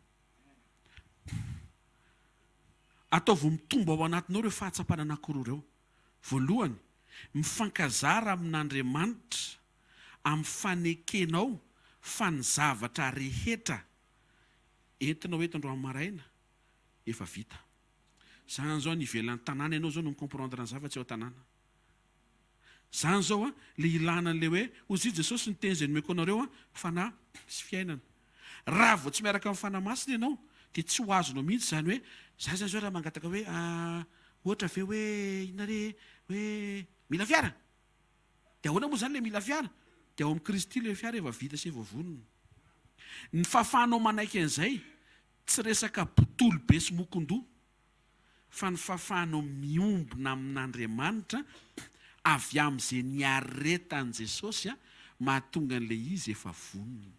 Ataovy mitombo ao anatinao ireo fahatsapana anankiroa ireo. Voalohany, mifankazara amin'Andriamanitra amin'ny fanekenao fa ny zavatra rehetra entinao eto androany maraina efa vita. Zany zao any ivelan'ny tanàna ianao zao no mi-comprendre ny zava tsy ao an-tanàna. Zany zao an, le ilana an'le hoe hozy Jesosy ny teny izay nomeko anareo an, fanahy sy fiainana. Raha vao tsy miaraka amin'ny Fanahy Masina ianao dia tsy ho azonao mihitsy izany hoe za zany zao raha mangataka hoe ohatra ve hoe inona re hoe mila fiara? Dia ahoana moa izany ilay mila fiara? Dia ao amin'i Kristy ilay fiara efa vita sy efa vonona. Ny fahafahanao manaiky an'izay, tsy resaka botolo be sy mokondoha, fa ny fahafahanao miombona amin'Andriamanitra avy amin'izay niaretan'i Jesosy mahatonga an'ilay izy efa vonona.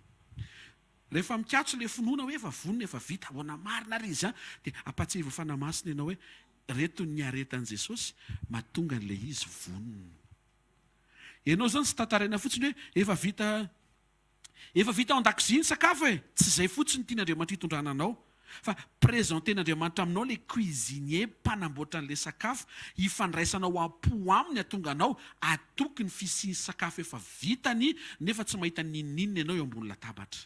Rehefa mikatso ilay finoana hoe efa vonona, efa vita, ahoana marina ary izy an? Dia ampahatsiahivo Fanahy Masina ianao hoe Reto ny niaretan'i Jesosy mahatonga an'ilay izy vonona. Ianao izany tsy tantaraina fotsiny hoe efa vita efa vita ao an-dakozia ny sakafo e! Tsy izay fotsiny no tian'Andriamanitra hitondrana anao fa presenter-n'Andriamanitra aminao ilay cuisinier mpanamboatra an'ilay sakafo hifandraisanao am-po aminy hahatonga anao hatoky ny fisian'ny sakafo efa vitany nefa tsy mahita n'inon'inona ianao eo ambony latabatra.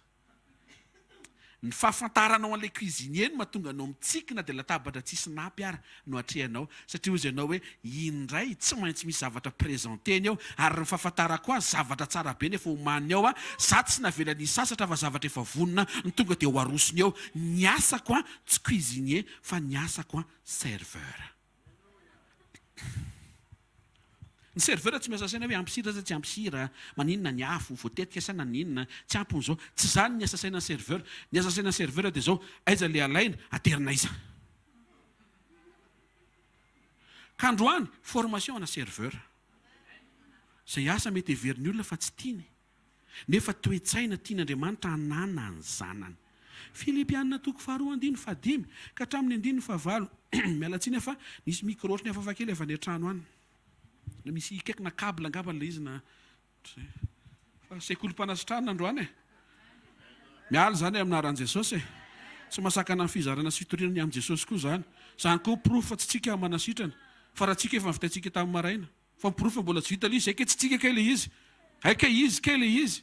Ny fahafantaranao an'ilay cuisinier no mahatonga anao mitsiky na dia latabatra tsisy napy ara no atrehanao satria hozy ianao hoe iny indray tsy maintsy misy zavatra presenter-ny eo ary ny fahafantarako azy zavatra tsara be no efa omaniny ao a, za tsy navelany hisasatra fa zavatra efa vonona no tonga dia ho arosony eo, ny asako a tsy cuisinier fa ny asako a serveur. Ny serveur tsy miasa saina hoe ampy sira sa tsy ampy sira, maninona ny afo, voatetika sa naninona, tsy ampy ny zao. Tsy izany ny asa sainan'ny serveur. Ny asa sainan'ny serveur dia izao, aiza ilay alaina, aterina aiza. Ka androany, formation ana serveur. Izay asa mety heverin'ny olona fa tsy tiany. Nefa toe-tsaina tian'Andriamanitra hanana ny zanany. Filipiana toko faharoa andininy fahadimy ka hatramin'ny andininy fahavalo. Miala tsiny aho fa nisy micro ohatran'ny hafahafa kely avy any an-trano any. Na misy kaiky na cable angamba ilay izy na ohatr'izay. Fa sekolim-panasitranana androany e. Miala izany amin'ny anaran'i Jesosy e. Tsy mahasakana ny fizarana sy fitoriana ny amin'i Jesosy koa izany. Izany koa porofo fa tsy tsika manasitrana fa raha tsika efa nivitaintsika tamin'ny maraina. Fa ny porofo mbola tsy vita ilay izy, hay kay tsy tsika kay ilay izy, hay kay izy kay ilay izy.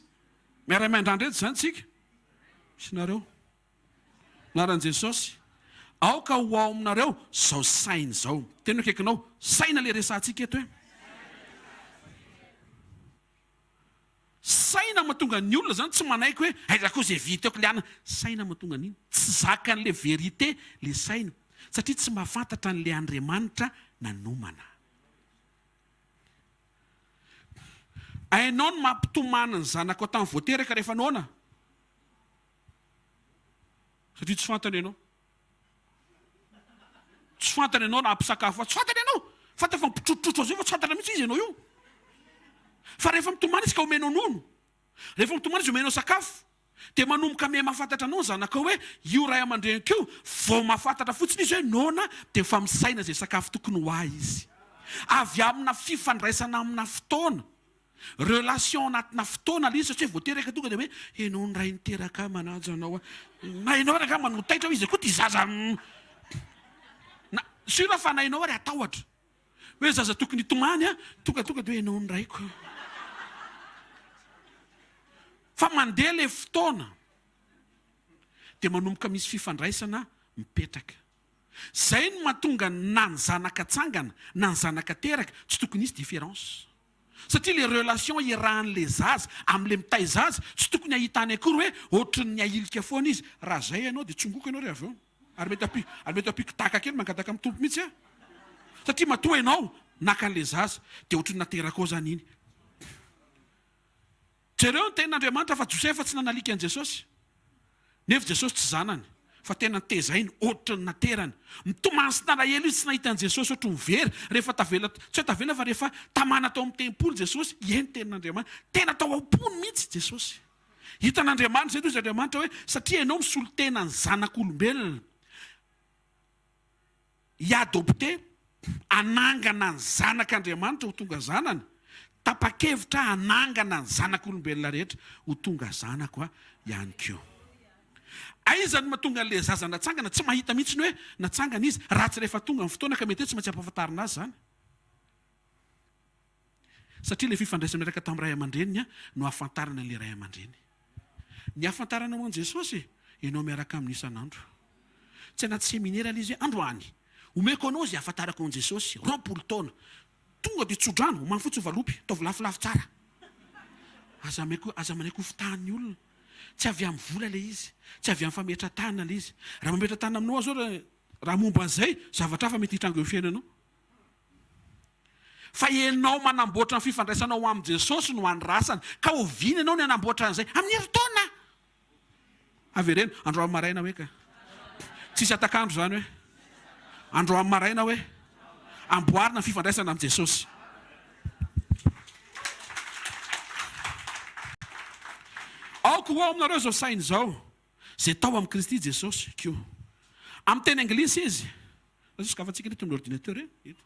Miara-miandrandra eto izany tsika sy nareo. Anaran'i Jesosy. Aoka ho ao aminareo izao saina izao. Tena akaikinao, saina ilay resahantsika eto e. Saina mahatonga ny olona zany tsy manaiky hoe aiza koa zay vita eo kle ana. Saina mahatonga an'iny. Tsy zakan'le vérité le saina satria tsy mahafantatra an'le Andriamanitra. Nanomana. Hainao ny mampitomany ny zanakao tamin'ny vao teraka rehefa noana? Satria tsy fantany ianao. Tsy fantany ianao na hampisakafo azy. Tsy fantany ianao. Fantany fa mipitrotrotro azy io fa tsy fantany mihitsy izy ianao io. Fa rehefa mitomany izy ka omenao nono, rehefa mitomany izy omenao sakafo, dia manomboka miha mahafantatra anao ny zanakao hoe io ray aman-dreniko io, vao mahafantatra fotsiny izy hoe noana dia efa misaina izay sakafo tokony ho ahy izy. Avy amina fifandraisana amina fotoana. Relation anatina fotoana ilay izy satria vao teraka tonga dia hoe ianao ny ray niteraka ahy manaja anao aho. Na ianao ary angamba no taitra hoe iza koa ity zaza na sûr fa na ianao ary hatahotra hoe zaza tokony hitomany an, tonga tonga dia hoe ianao ny raiko. Fa mandeha ilay fotoana dia manomboka misy fifandraisana mipetraka. Zay no mahatonga na ny zanaka atsangana na ny zanaka teraka tsy tokony hisy différence. Satria le relation iarahan'le zaza amle mitaiza azy tsy tokony ahitany akory hoe ohatrin'ny ahilika foana izy. Raha zay ianao dia tsongoko ianao ry avy eo. Ary mety ampi ary mety ampiako daka kely mangataka amin'ny Tompo mihitsy aho. Satria matoa ianao naka an'le zaza dia ohatrin'ny naterakao zany iny. Jereo ny tenin'Andriamanitra fa Josefa tsy nanalika an'i Jesosy. Nefa Jesosy tsy zanany, fa tena notezainy, ohatry ny naterany. Mitomany sy nalahelo izy tsy nahita an'i Jesosy ohatry ny very, rehefa tavela, tsy hoe tavela fa rehefa tamana tao amin'ny tempoly Jesosy, hihaino ny tenin'Andriamanitra. Tena tao am-pony mihitsy Jesosy. Hitan'Andriamanitra izay, hoy izy Andriamanitra hoe, satria ianao misolo tena ny zanak'olombelona. hi-adopter, hanangana ny zanak'Andriamanitra ho tonga zanany, tapa-kevitra hanangana ny zanak'olombelona rehetra ho tonga zanako ihany koa. Aiza no mahatonga an'ilay zaza natsangana tsy mahita mihitsy ny hoe natsangana izy raha tsy rehefa tonga ny fotoana ka mety hoe tsy maintsy ampahafantarina azy izany. Satria ilay fifandraisana miaraka tamin'ny ray aman-dreniny no ahafantarana an'ilay ray aman-dreny. Ny ahafantaranao an'i Jesosy, ianao miaraka aminy isan'andro. Tsy anaty seminera ilay izy hoe androany, omeko anao izay ahafantarako an'i Jesosy, 20 taona. Tonga dia tso-drano, omano fotsiny valopy, ataovy lafolafo tsara. Aza ameko, aza manaiky ho fitahan'ny olona. Tsy avy amin'ny vola ilay izy, tsy avy amin'ny fametra-tanana ilay izy. Raha mametra-tanana aminao aho izao, raha momba an'izay, zavatra hafa mety hitranga eo amin'ny fiainanao. Fa ianao manamboatra ny fifandraisanao amin'i Jesosy no andrasany. Ka oviana ianao ny hanamboatra an'izay? Amin'ny herintaona! Avereno, androany maraina hoe ka. Tsisy hatak'andro izany hoe. Androany maraina hoe. Amboarina ny fifandraisana amin'i Jesosy. Aoka ho ao aminareo izao saina izao, izay tao amin'i Kristy Jesosy koa. Amin'ny teny anglisy izy. Azo sokafantsika eto amin'ny ordinateur e. Eto.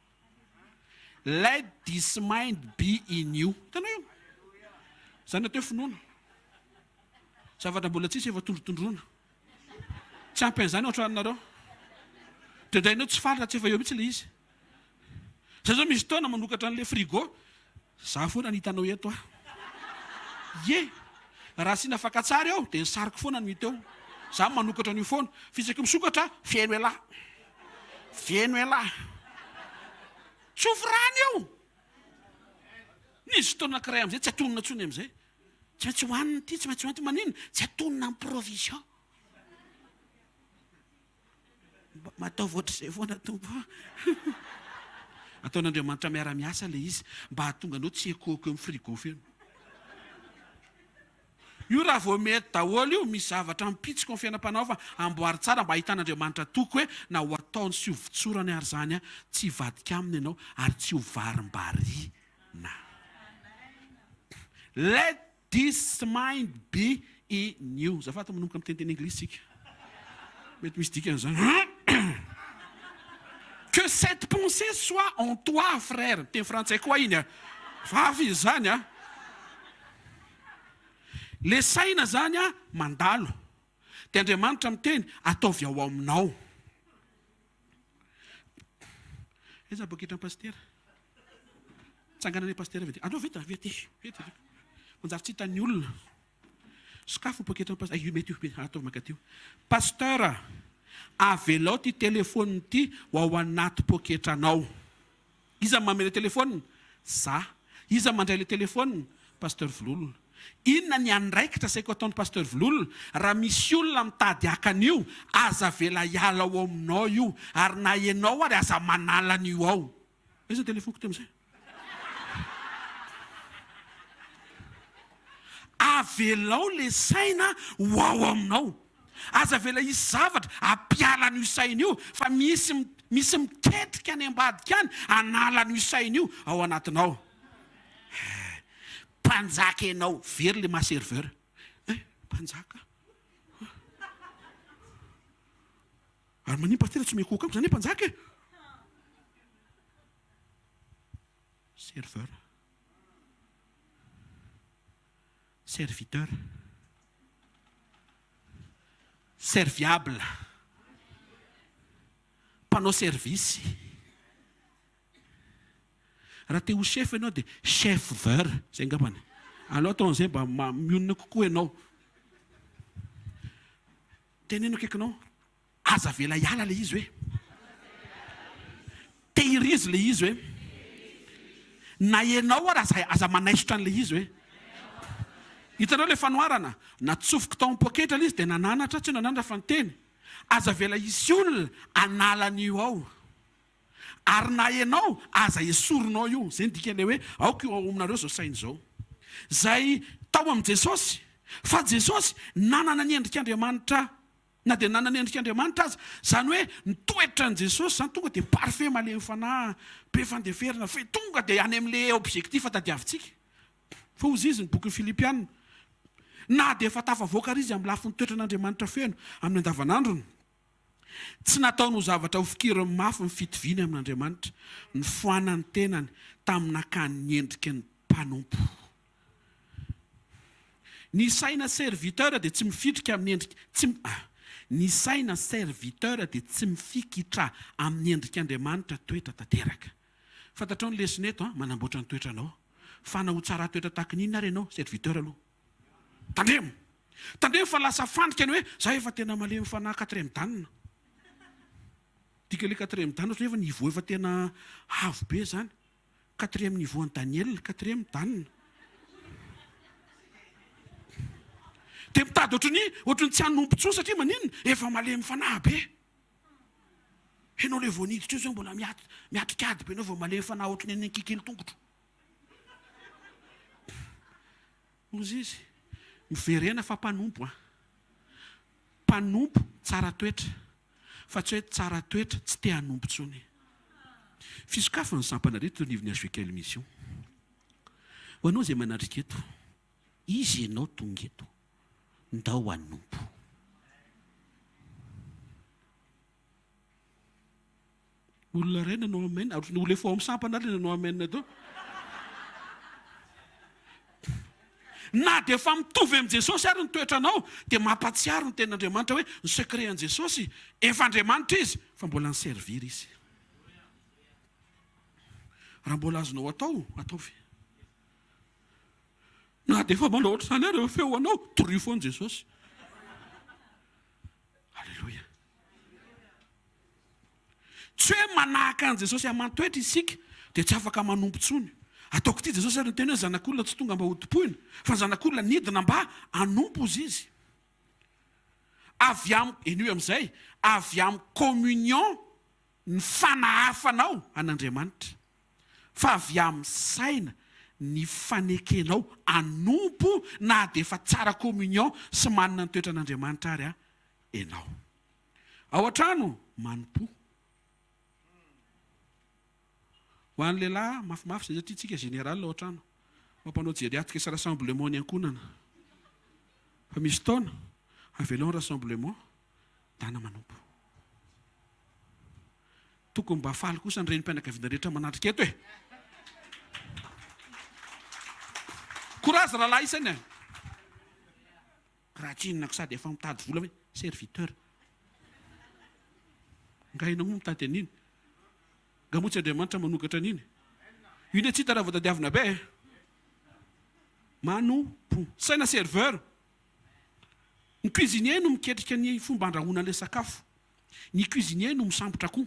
Let this mind be in you. Hitanao io? Izany atao hoe finoana. Zavatra mbola tsisy efa tondrotondroina. Tsy ampy an'izany ao an-tranonareo. Indraindray ianao tsy faly raha tsy efa eo mihitsy ilay izy. Zay zao misy fotoana manokatra an'ilay frigo, za foana no hitanao eto ah. Ie! Raha asiana fakantsary eo dia ny sariko foana no hita eo. Za manokatra an'io foana. Fa isaky misokatra, feno elah. Feno elah. Tsofy rano io! Nisy fotoana anankiray amin'izay tsy atonina intsony amin'izay. Tsy maintsy hohanina ity, tsy maintsy hohanina ity. Maninona? Tsy atonina amin'ny provision. Mba ataovy ohatr'izay foana Tompo a! Ataon'Andriamanitra miara-miasa ilay izy mba hahatonga anao tsy hiekoako eo amin'ny frigo feno. Io raha vao mety daholo io, misy zavatra mipitsika ao amin'ny fiainam-panahy fa amboary tsara mba hahitan'Andriamanitra toky hoe na ho ataony sy ho votsorany ary izany tsy hivadika aminy ianao ary tsy ho varimbariana. Let This mind be in you. Azafady manomboka miteniteny anglisy tsika. Mety misy dikany zany. Que cette pensée soit en toi frère. Miteny frantsay koa iny a. Fa hafa izy zany a. Le saina zany a mandalo. Dia Andriamanitra miteny ataovy ao aminao. Aiza boketra pasitera? Tsangana anie pasitera avy aty. Andao vita, avy aty. Vita. Manjary tsy hitan'ny olona. Sokafo ny poketran'ny pasitera. Io mety io, ataovy mankaty io. Pasteur, avelao ity telephone ity ho ao anaty poketranao. Iza no manome ilay telephone? Za. Iza no mandray ilay telephone? Pasteur Vololona. Inona ny andraikitra asaiko ataon'i Pasteur Vololona? Raha misy olona mitady haka an'io, aza avela hiala ao aminao io, ary na ianao ary aza manala an'io ao. Aiza ny telephone-ko teo amin'izay? Avelao le saina ho ao aminao. Aza avela hisy zavatra hampiala an'io saina io fa misy misy miketrika any ambadika any hanala an'io saina io ao anatinao. Eh, mpanjaka ianao, very le maha serveur. Eh, mpanjaka. Ary maninona pasitera tsy miankohoka amiko, zany hoe mpanjaka e. Serveur. Serviteur. Serviable. Mpanao service. Raha te ho chef ianao dia chef-veur, zay angambany. Aleo atao an'izay mba mionona kokoa ianao. Teneno akaikinao, aza avela hiala ilay izy hoe. Tehirizo ilay izy hoe. Na ianao ary aza aza manaisotra an'ilay izy hoe. Hitanao ilay fanoharana? Natsofoko tao am-poketra ilay izy dia nananatra, tsy hoe nananatra fa niteny. Aza avela hisy olona hanala an'io ao. Ary na ianao aza esorinao io. Izay no dikan'ilay hoe aoka io ao aminareo izao saina izao. Izay tao amin'i Jesosy. Fa Jesosy nanana ny endrik'Andriamanitra na dia nanana ny endrik'Andriamanitra aza. Izany hoe ny toetran'i Jesosy izany tonga dia parfait malemy fanahy, be fandeferana, fe tonga dia any amin'ilay objectif tadiavintsika. Fa hozy izy ny bokin'ny Filipiana. Na dia efa tafavoaka ary izy amin'ny lafiny toetran'Andriamanitra feno amin'ny andavanandrony. Tsy nataony ho zavatra hofikiriny mafy ny fitoviany amin'Andriamanitra, nifoanany ny tenany tamin'ny nakany ny endriky ny mpanompo. Ny saina serviteur dia tsy mifitrika amin'ny endrika tsy Ny saina serviteur dia tsy mifikitra amin'ny endrik'Andriamanitra toetra tanteraka. Fantatrao ny lesona eto an, manamboatra ny toetranao. Fa na ho tsara toetra tahaka ny inona ary ianao, serviteur aloha. Tandremo! Tandremo fa lasa fandrika ny hoe za efa tena malemy fanahy quatrième dan. Dika le quatrième dan ohatry ny efa niveau efa tena avo be zany. Quatrième niveau an'i Daniel, quatrième dan. Dia mitady ohatry ny ohatry ny tsy hanompo intsony satria maninona? Efa malemy fanahy be. Ianao le vao niditra io zao mbola miatrika ady be ianao vao malemy fanahy ohatry ny an'ny ankikely tongotro. Hozy izy, miverena fa mpanompo an! Mpanompo tsara toetra, fa tsy hoe tsara toetra tsy te hanompo intsony. Fisokafana ny sampana rehetra eto anivon'ny HVKL Mission. Ho anao izay manatrika eto, iza ianao tonga eto? Ndao hanompo. Olona iray nanao amen, ohatran'ny olona efa ao amin'ny sampana ary ilay nanao amen teo. Na dia efa mitovy amin'i Jesosy ary ny toetranao, dia mampahatsiaro ny tenin'Andriamanitra hoe ny secret an'i Jesosy, efa Andriamanitra Izy, fa mbola ni-servir Izy. Raha mbola azonao atao, ataovy. Na dia efa manao ohatr'izany ary ny feo anao, torio foana Jesosy. Aleloia. Tsy hoe manahaka an'i Jesosy aman-toetra isika dia tsy afaka manompo intsony. Ataoko ity Jesosy ary niteny hoe ny Zanak'olona tsy tonga mba hotompoina, fa ny Zanak'olona nidina mba hanompo hozy izy. Avy am, henoy amin'izay, avy amin'ny communion ny fanahafanao an'Andriamanitra, fa avy amin'ny saina ny fanekenao hanompo na dia efa tsara communion sy manana ny toetran'Andriamanitra ary ianao. Ao an-trano, manompoa. Ho an'ny lehilahy, mafimafy izay satria tsika général ao an-trano. Mampanao jeriatrika sy rassemblement ny ankohonana. Fa misy taona, avelao ny rassemblement, dana manompo. Tokony mba faly kosa ny renim-pianakaviana rehetra manatrika eto e! Courage rahalahy isany e! Raha tsy inona ko sady efa mitady vola hoe serviteur. Nga ianao moa mitady an'iny? Nga moa tsy Andriamanitra manokatra an'iny? Io ne tsy hita raha vao tadiavina be e! Manompo. Saina serveur. Ny cuisinier no miketrika ny fomba andrahoana an'ilay sakafo. Ny cuisinier no misambotra akoho.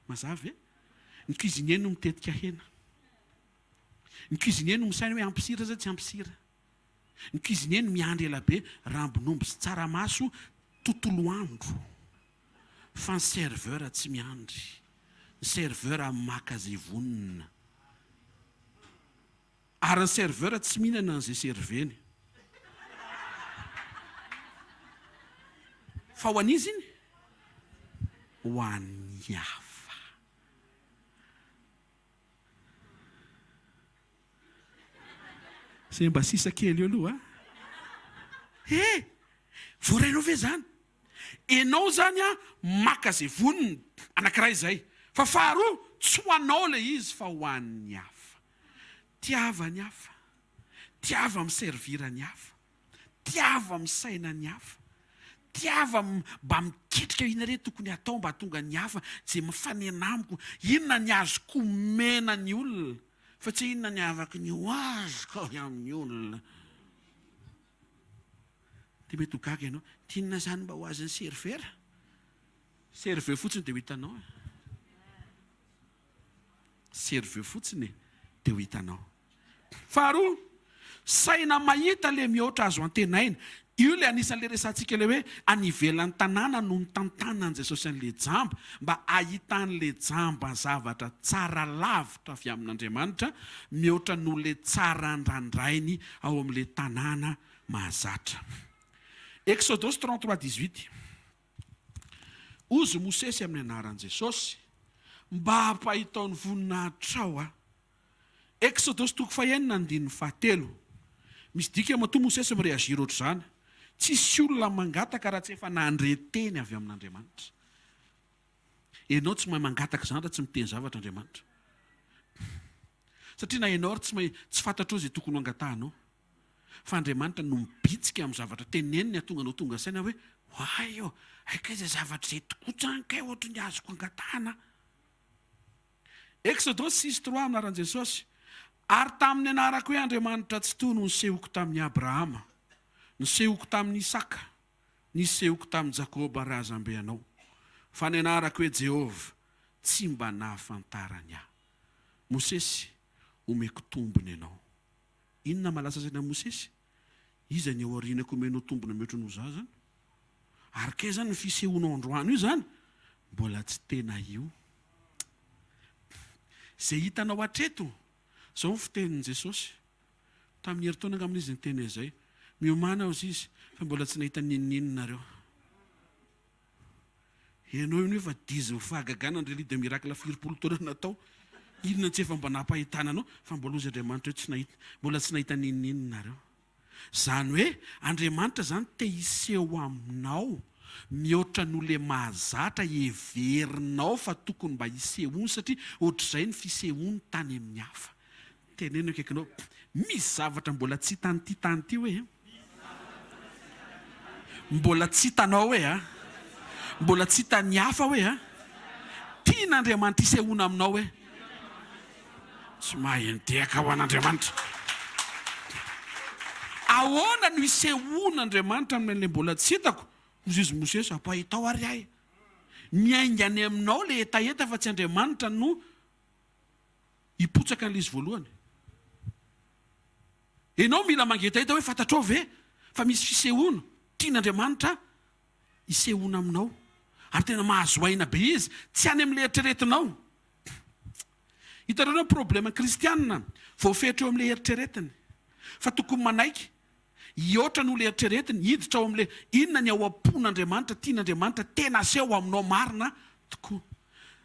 Mazava ve? Ny cuisinier no mitetika hena. Ny cuisinier no misaina hoe ampy sira sa tsy ampy sira. Ny cuisinier no miandry ela be rambon'omby sy tsaramaso tontolo andro. Fa ny serveur tsy miandry. Ny serveur maka izay vonona. Ary ny serveur tsy mihinana an'izay serveny. Fa ho an'iza iny? Ho an'ny hafa. Izay mba sisa kely eo aloha a! He! Voarainao ve izany? Enao izany an, maka izay vonona, anankiray izay. Fa faharoa, tsy ho anao ilay izy fa ho an'ny hafa. Tiava ny hafa. Tiava mi-servir ny hafa. Tiava misaina ny hafa. Tiava mba miketrika inona re tokony hatao mba hahatonga ny hafa izay mifanena amiko. Inona ny azoko omena ny olona fa tsy hoe inona ny afaka ny ho azoko avy amin'ny olona. Dia mety ho gaga ianao, inona izany mba ho azon'ny serveur? Serveur fotsiny dia ho hitanao e. Serveur fotsiny e, dia ho hitanao. Faharoa, saina mahita le mihoatra azo antenaina. Io le anisan'le resahantsika le hoe any ivelan'ny tanàna no nitantanan'i Jesosy an'le jamba mba ahitan'le jamba zavatra tsara lavitra avy amin'Andriamanitra mihoatra noho le tsara andrandrainy ao amin'le tanàna mahazatra. Eksodosy 33 18. Hozy Mosesy amin'ny anaran'i Jesosy, mba hampahitao ny voninahitrao aho. Eksodosy toko fahenina andininy fahatelo. Misy dikany matoa Mosesy mi-réagir ohatr'izany. Tsisy olona mangataka raha tsy efa nandre teny avy amin'Andriamanitra. Ianao tsy mahay mangataka izany raha tsy miteny zavatra Andriamanitra. Satria na ianao ary tsy mahay, tsy fantatrao izay tokony ho angatahanao. Fa Andriamanitra no mibitsika amin'ny zavatra teneniny hahatonga anao tonga saina hoe, Oay ô, hay kay izay zavatra izay tokoa zany kay ohatry ny azoko angatahana. Exodus 6 trois Anaran'i Jesosy, Ary tamin'ny anarako hoe Andriamanitra Tsitoha no nisehoko tamin'i Abrahama, nisehoko tamin'i Isaka, nisehoko tamin'i Jakoba razambe anao, fa ny anarako hoe Jehovah tsy mba nahafantarany ahy. Mosesy, omeko tombony ianao. Inona mahalasa saina an'i Mosesy? Iza ny ao aorianako omenao tombony mihoatra noho izaho izany? Ary kay izany ny fisehoanao androany io izany mbola tsy tena io. Izay hitanao hatreto, izao ny fitenin'i Jesosy. Tamin'ny herintaona angamba izy niteny an'izay. Miomàna hozy izy fa mbola tsy nahita n'inon'inona nareo. Ianao io nefa dizin'ny fahagagana ny relie de miracle firipolo taona natao. Inona tsy efa mba nampahitana anao fa mbola hozy Andriamanitra hoe tsy nahita, mbola tsy nahita n'inon'inona nareo. Izany hoe Andriamanitra izany te hiseho aminao mihoatra noho le mahazatra heverinao fa tokony mba hisehoany satria ohatr'izay ny fisehoany tany amin'ny hafa. Teneno akaikinao, misy zavatra mbola tsy hitan'ity tany ity hoe e? Mbola tsy hitanao hoe a? Mbola tsy hitan'ny hafa hoe a? Tian'Andriamanitra hisehoana aminao hoe? Tsy mahay midehaka ho an'Andriamanitra. Ahoana no hisehoan'Andriamanitra amin'ilay mbola tsy hitako? Hoy izy Mosesy, ampahitao ary ahy. Miainga any aminao ilay hetaheta fa tsy Andriamanitra no hipotsaka an'ilay izy voalohany. Ianao mila mangetaheta hoe fantatrao ve fa misy fisehoana tian'Andriamanitra hisehoana aminao ary tena mahazo aina be izy, tsy any amin'ilay eritreretinao. Hitanareo ny problème kristianina voafetra eo amin'ilay eritreretiny fa tokony manaiky hihoatra noho ilay eritreretiny, hiditra ao amin'ilay inona ny ao am-pon'Andriamanitra, tian'Andriamanitra tena aseho aminao marina tokoa.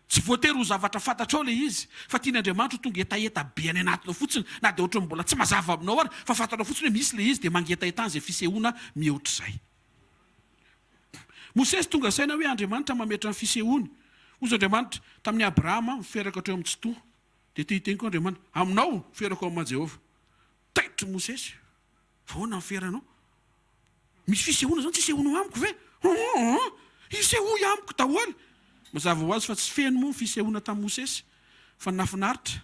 Tsy voatery ho zavatra fantatrao ilay izy fa tian'Andriamanitra ho tonga hetaheta be any anatinao fotsiny na dia ohatran'ny mbola tsy mazava aminao ary fa fantatrao fotsiny hoe misy ilay izy dia mangetaheta an'izay fisehoana mihoatra izay. Mosesy tonga saina hoe Andriamanitra mametra ny fisehoany. Hozy Andriamanitra tamin'i Abrahama, Miferako hatreo amin'ny Tsitoha. Dia te hiteny koa Andriamanitra, Aminao, ferako amin'ny maha Jehovah. Taitra Mosesy. Fa ahoana ny feranao? Misy fisehoana izany tsy isehoanao amiko ve? Hum! Isehoy amiko daholo! Mazava ho azy fa tsy feno moa ny fisehoana tamin'i Mosesy, fa nahafinaritra.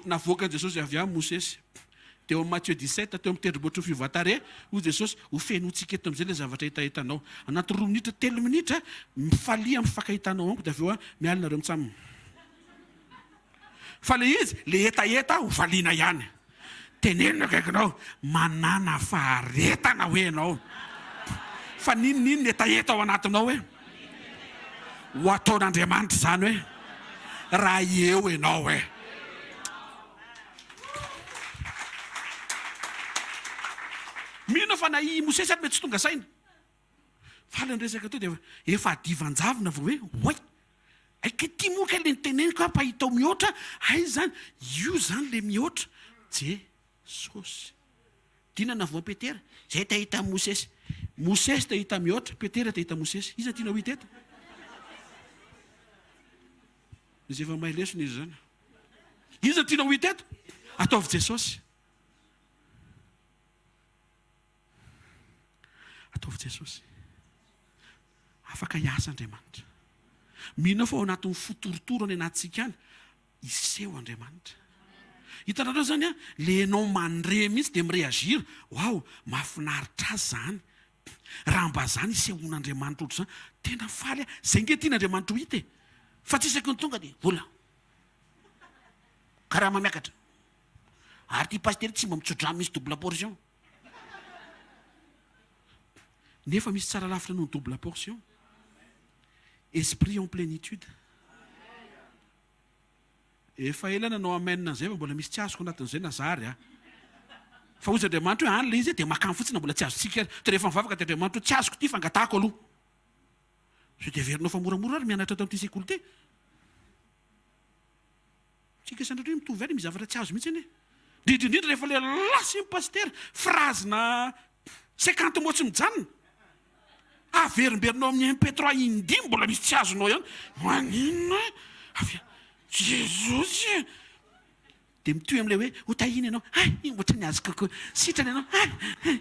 Navoakan'i Jesosy avy any Mosesy. Teo amin'ny Mathieu 17, teo amin'ny tendrombohitry ny fiovan-tarehy, hoy Jesosy, Ho fenointsika eto amin'izay ilay zavatra hetahetanao. Anaty roa minitra, telo minitra, mifalia amin'ny fifankahitanao amiko, dia avy eo miala nareo mitsam. Fa ilay izy, ilay hetaheta ho valiana ihany. Teneno ny akaikinao, manàna faharetana hoe ianao. Fa n'inon'inona hetaheta ao anatinao hoe ho ataon'Andriamanitra izany hoe raha eo ianao hoe. Mino aho fa na i Mosesy ary mety tsy tonga saina. Faly ny resaka teo dia efa hadivan-javona vao hoe oay! Hay kay ity moa kay le niteneniko hampahitao mihoatra, aiza izany? Io izany le mihoatra. Jesosy. Dina navoa Petera, zay te hahita an'i Mosesy. Mosesy te hahita mihoatra, Petera te hahita Mosesy. Iza tianao hita eto? Izy efa mahay lesona izy izany. Iza tianao hita eto? Ataovy Jesosy. Ataovy Jesosy. Afaka hiasa Andriamanitra. Mino aho fa ao anatin'ny fo torotoro any anatintsika any, hiseho Andriamanitra. Hitanareo zany an, le enao mandre mihitsy de mi-réagir, waouh, mahafinaritra ahy zany. Raha mba zany hisehoan'Andriamanitra ohatr'izany, tena faly aho. Zay nge tian'Andriamanitra ho hita e. Fa tsy isaky ny tonga de vola. Karama miakatra. Ary ity pasitera tsy mba mitso-drano misy double portion. Nefa misy tsara lavitra noho ny double portion. Esprit en plénitude. Efa ela nanao amen an'izay fa mbola misy tsy azoko anatin'izay na zary a. Fa hoy Andriamanitra hoe any ilay izy dia makany fotsiny na mbola tsy azontsika ary. Dia rehefa mivavaka dia Andriamanitra hoe tsy azoko ity fa angatahako aloha. Sao dia heverinao fa moramora ary mianatra ato amin'ity sekoly ity. Tsika sanatria mitovy ihany misy zavatra tsy azo mihitsy anie. Indrindra indrindra rehefa le lasa iny pasitera, phrase na 50 mots tsy mijanona. Averimberinao amin'ny MP3 indimy mbola misy tsy azonao ihany. Maninona? Avy Jesosy e! Dia mitohy amin'ilay hoe ho tahiana ianao. Hay, iny ohatran'ny azoko kokoa. Sitrana ianao. Hay, hay.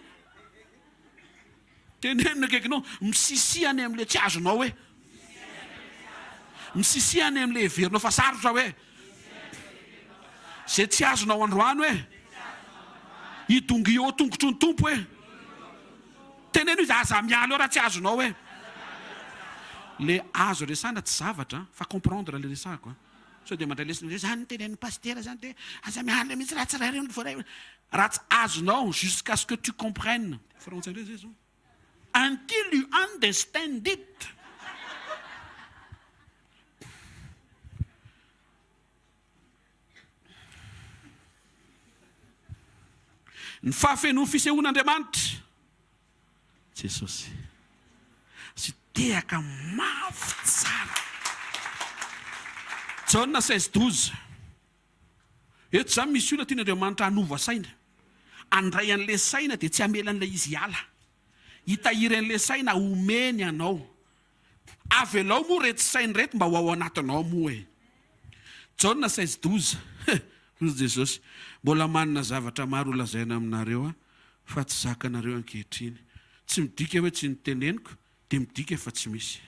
Teneno ny akaikinao, misisia any amin'ilay tsy azonao hoe. Misisia any amin'ilay heverinao fa sarotra hoe. Izay tsy azonao androany hoe. Idongio eo tongotry ny Tompo hoe. Teneno izy aza miala eo raha tsy azonao hoe. Le azo resahina tsy zavatra fa comprendre le resahako a. Sao dia mandray lesona hoe zany tenenin'ny pasitera zany de aza miala mihitsy raha tsy ray reny voaray. Raha tsy azonao jusqu'à ce que tu comprennes. Frantsay indray zay zao. Until you understand it. Ny fahafenoan'ny fisehoan'Andriamanitra. Jesosy. Sy tehaka mafy tsara. Jaona 16 12. Eto izany misy olona tian'Andriamanitra hanova saina. Handray an'ilay saina dia tsy hamela an'ilay izy hiala. Hitahiry an'ilay saina omeny anao. Avelao moa ireto saina ireto mba ho ao anatinao moa e. Jaona 16 12. Hoy Jesosy, Mbola manana zavatra maro holazaina aminareo Aho, fa tsy zakanareo ankehitriny. Tsy midika hoe tsy noteneniko, dia midika fa tsy misy.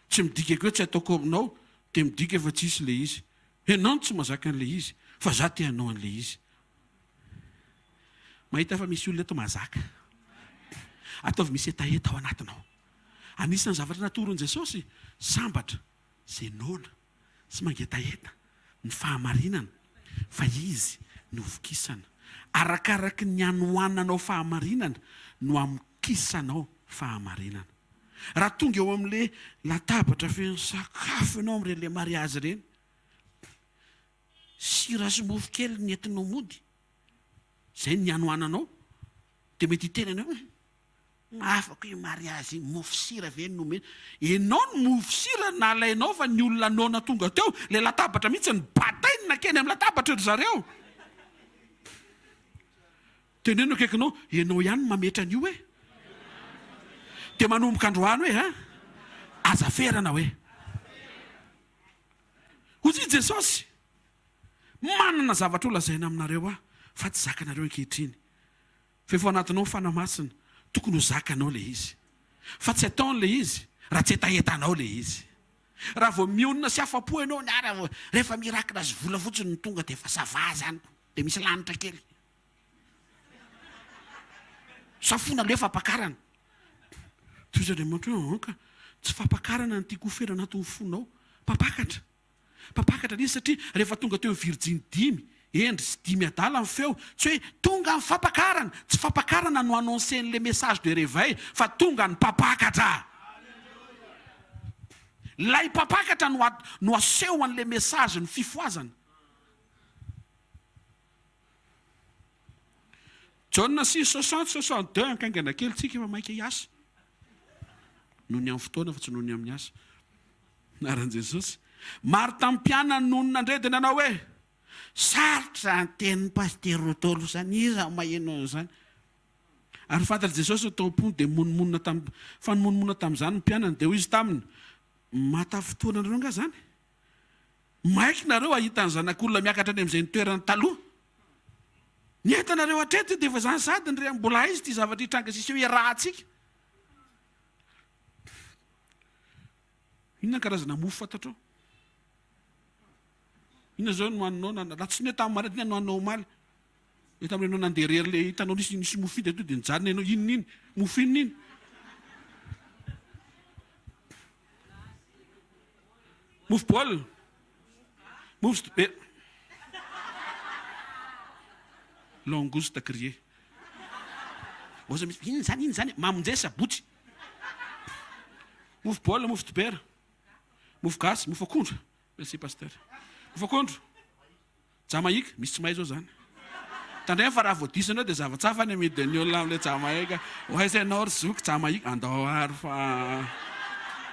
Tsy midika koa hoe tsy ataoko aminao, dia midika fa tsy hisy ilay izy. Ianao no tsy mahazaka an'ilay izy, fa za te hanao an'ilay izy. Mahita fa misy olona eto mahazaka. Ataovy misy hetaheta ao anatinao. Anisan'ny zavatra natoron'i Jesosy, sambatra izay noana sy mangetaheta ny fahamarinana, fa izy no vokisana. Arakaraky ny hanoananao fahamarinana no hamokisanao fahamarinana. Raha tonga eo amin'ilay latabatra feno sakafo ianao amin'ireny ilay mariazy ireny, sira sy mofo kely ny entinao mody, izay ny hanoananao, dia mety hiteny ianao hoe, afako iny mariazy iny, mofo sira ve no nomena? Ianao ny mofo sira nalainao fa ny olona noana tonga teo, ilay latabatra mihitsy nibatainy nankeny amin'ny latabatra ry zareo. Teneno akaikinao, ianao ihany no mametra an'io e! Dia manomboka androany hoe a! Aza ferana hoe. Hoy i Jesosy, Manana zavatra holazaina aminareo Aho, fa tsy zakanareo ankehitriny. Fa efa ao anatinao ny Fanahy Masina, tokony ho zakanao ilay izy. Fa tsy ataony ilay izy, raha tsy hetahetanao ilay izy. Raha vao mionona sy afa-po ianao, rehefa miracle sy vola fotsiny no tonga dia efa ça va zany ko, dia misy lanitra kely. Safoina aloha fampakarana. Toy izay Andriamanitra hoe anka, tsy fampakarana no tiako ho feno anatin'ny fonao. Mpampakatra. Mpampakatra ilay izy satria rehefa tonga teo amin'ny virjiny dimy. Hendry sy dimy adala ny feo, tsy hoe tonga ny fampakarana, tsy fampakarana no annoncer-n'le message de réveil fa tonga ny mpampakatra. Ilay mpampakatra no no aseho an'le message ny fifohazana. Jaona 6 60 62 ankaingana kely tsika fa maika hiasa. Noho ny amin'ny fotoana fa tsy noho ny amin'ny asa. Anaran'i Jesosy. Maro tamin'ny mpianany nony nandre dia nanao hoe, Sarotra izany tenin'i Pasitera Rodolphe izany, iza no maheno an'izany? Ary fantatr'i Jesosy ny tao am-pony dia nimonomonona tamin'ny, fa nimonomonona tamin'izany ny mpianany, dia hoy Izy taminy, Mahatafintohina anareo angaha izany? Maiky nareo hahita ny Zanak'olona miakatra any amin'izay nitoerany taloha? Ny entanareo hatreto dia efa izany sady ny re, mbola aiza ity zavatra hitranga sy hiseho iarahantsika? Inona ny karazana mofo fantatrao? Inona izao no haninao na raha tsy ny hoe tamin'ny maraina, inona no haninao omaly? Hoe tamin'ny ianao nandeha irery ilay hitanao nisy nisy mofo iny dia tonga dia nijanona ianao, inona iny? Mofo inona iny? Mofo baolina? Mofo be Langouste grillée. Oza misy inona izany inona izany? Mamonjy sabotsy. Mofo baolina, mofo dibera, mofo gasy, mofo akondro. Merci pasteur. Mofo akondro. Jamaïque, misy tsy mahay zao zany. Tandremo fa raha vao diso ianao dia zava-tsafa ny amidin'ny olona amin'ilay Jamaïque. Ho aiza ianao ry zoky Jamaïque? Andao ary fa.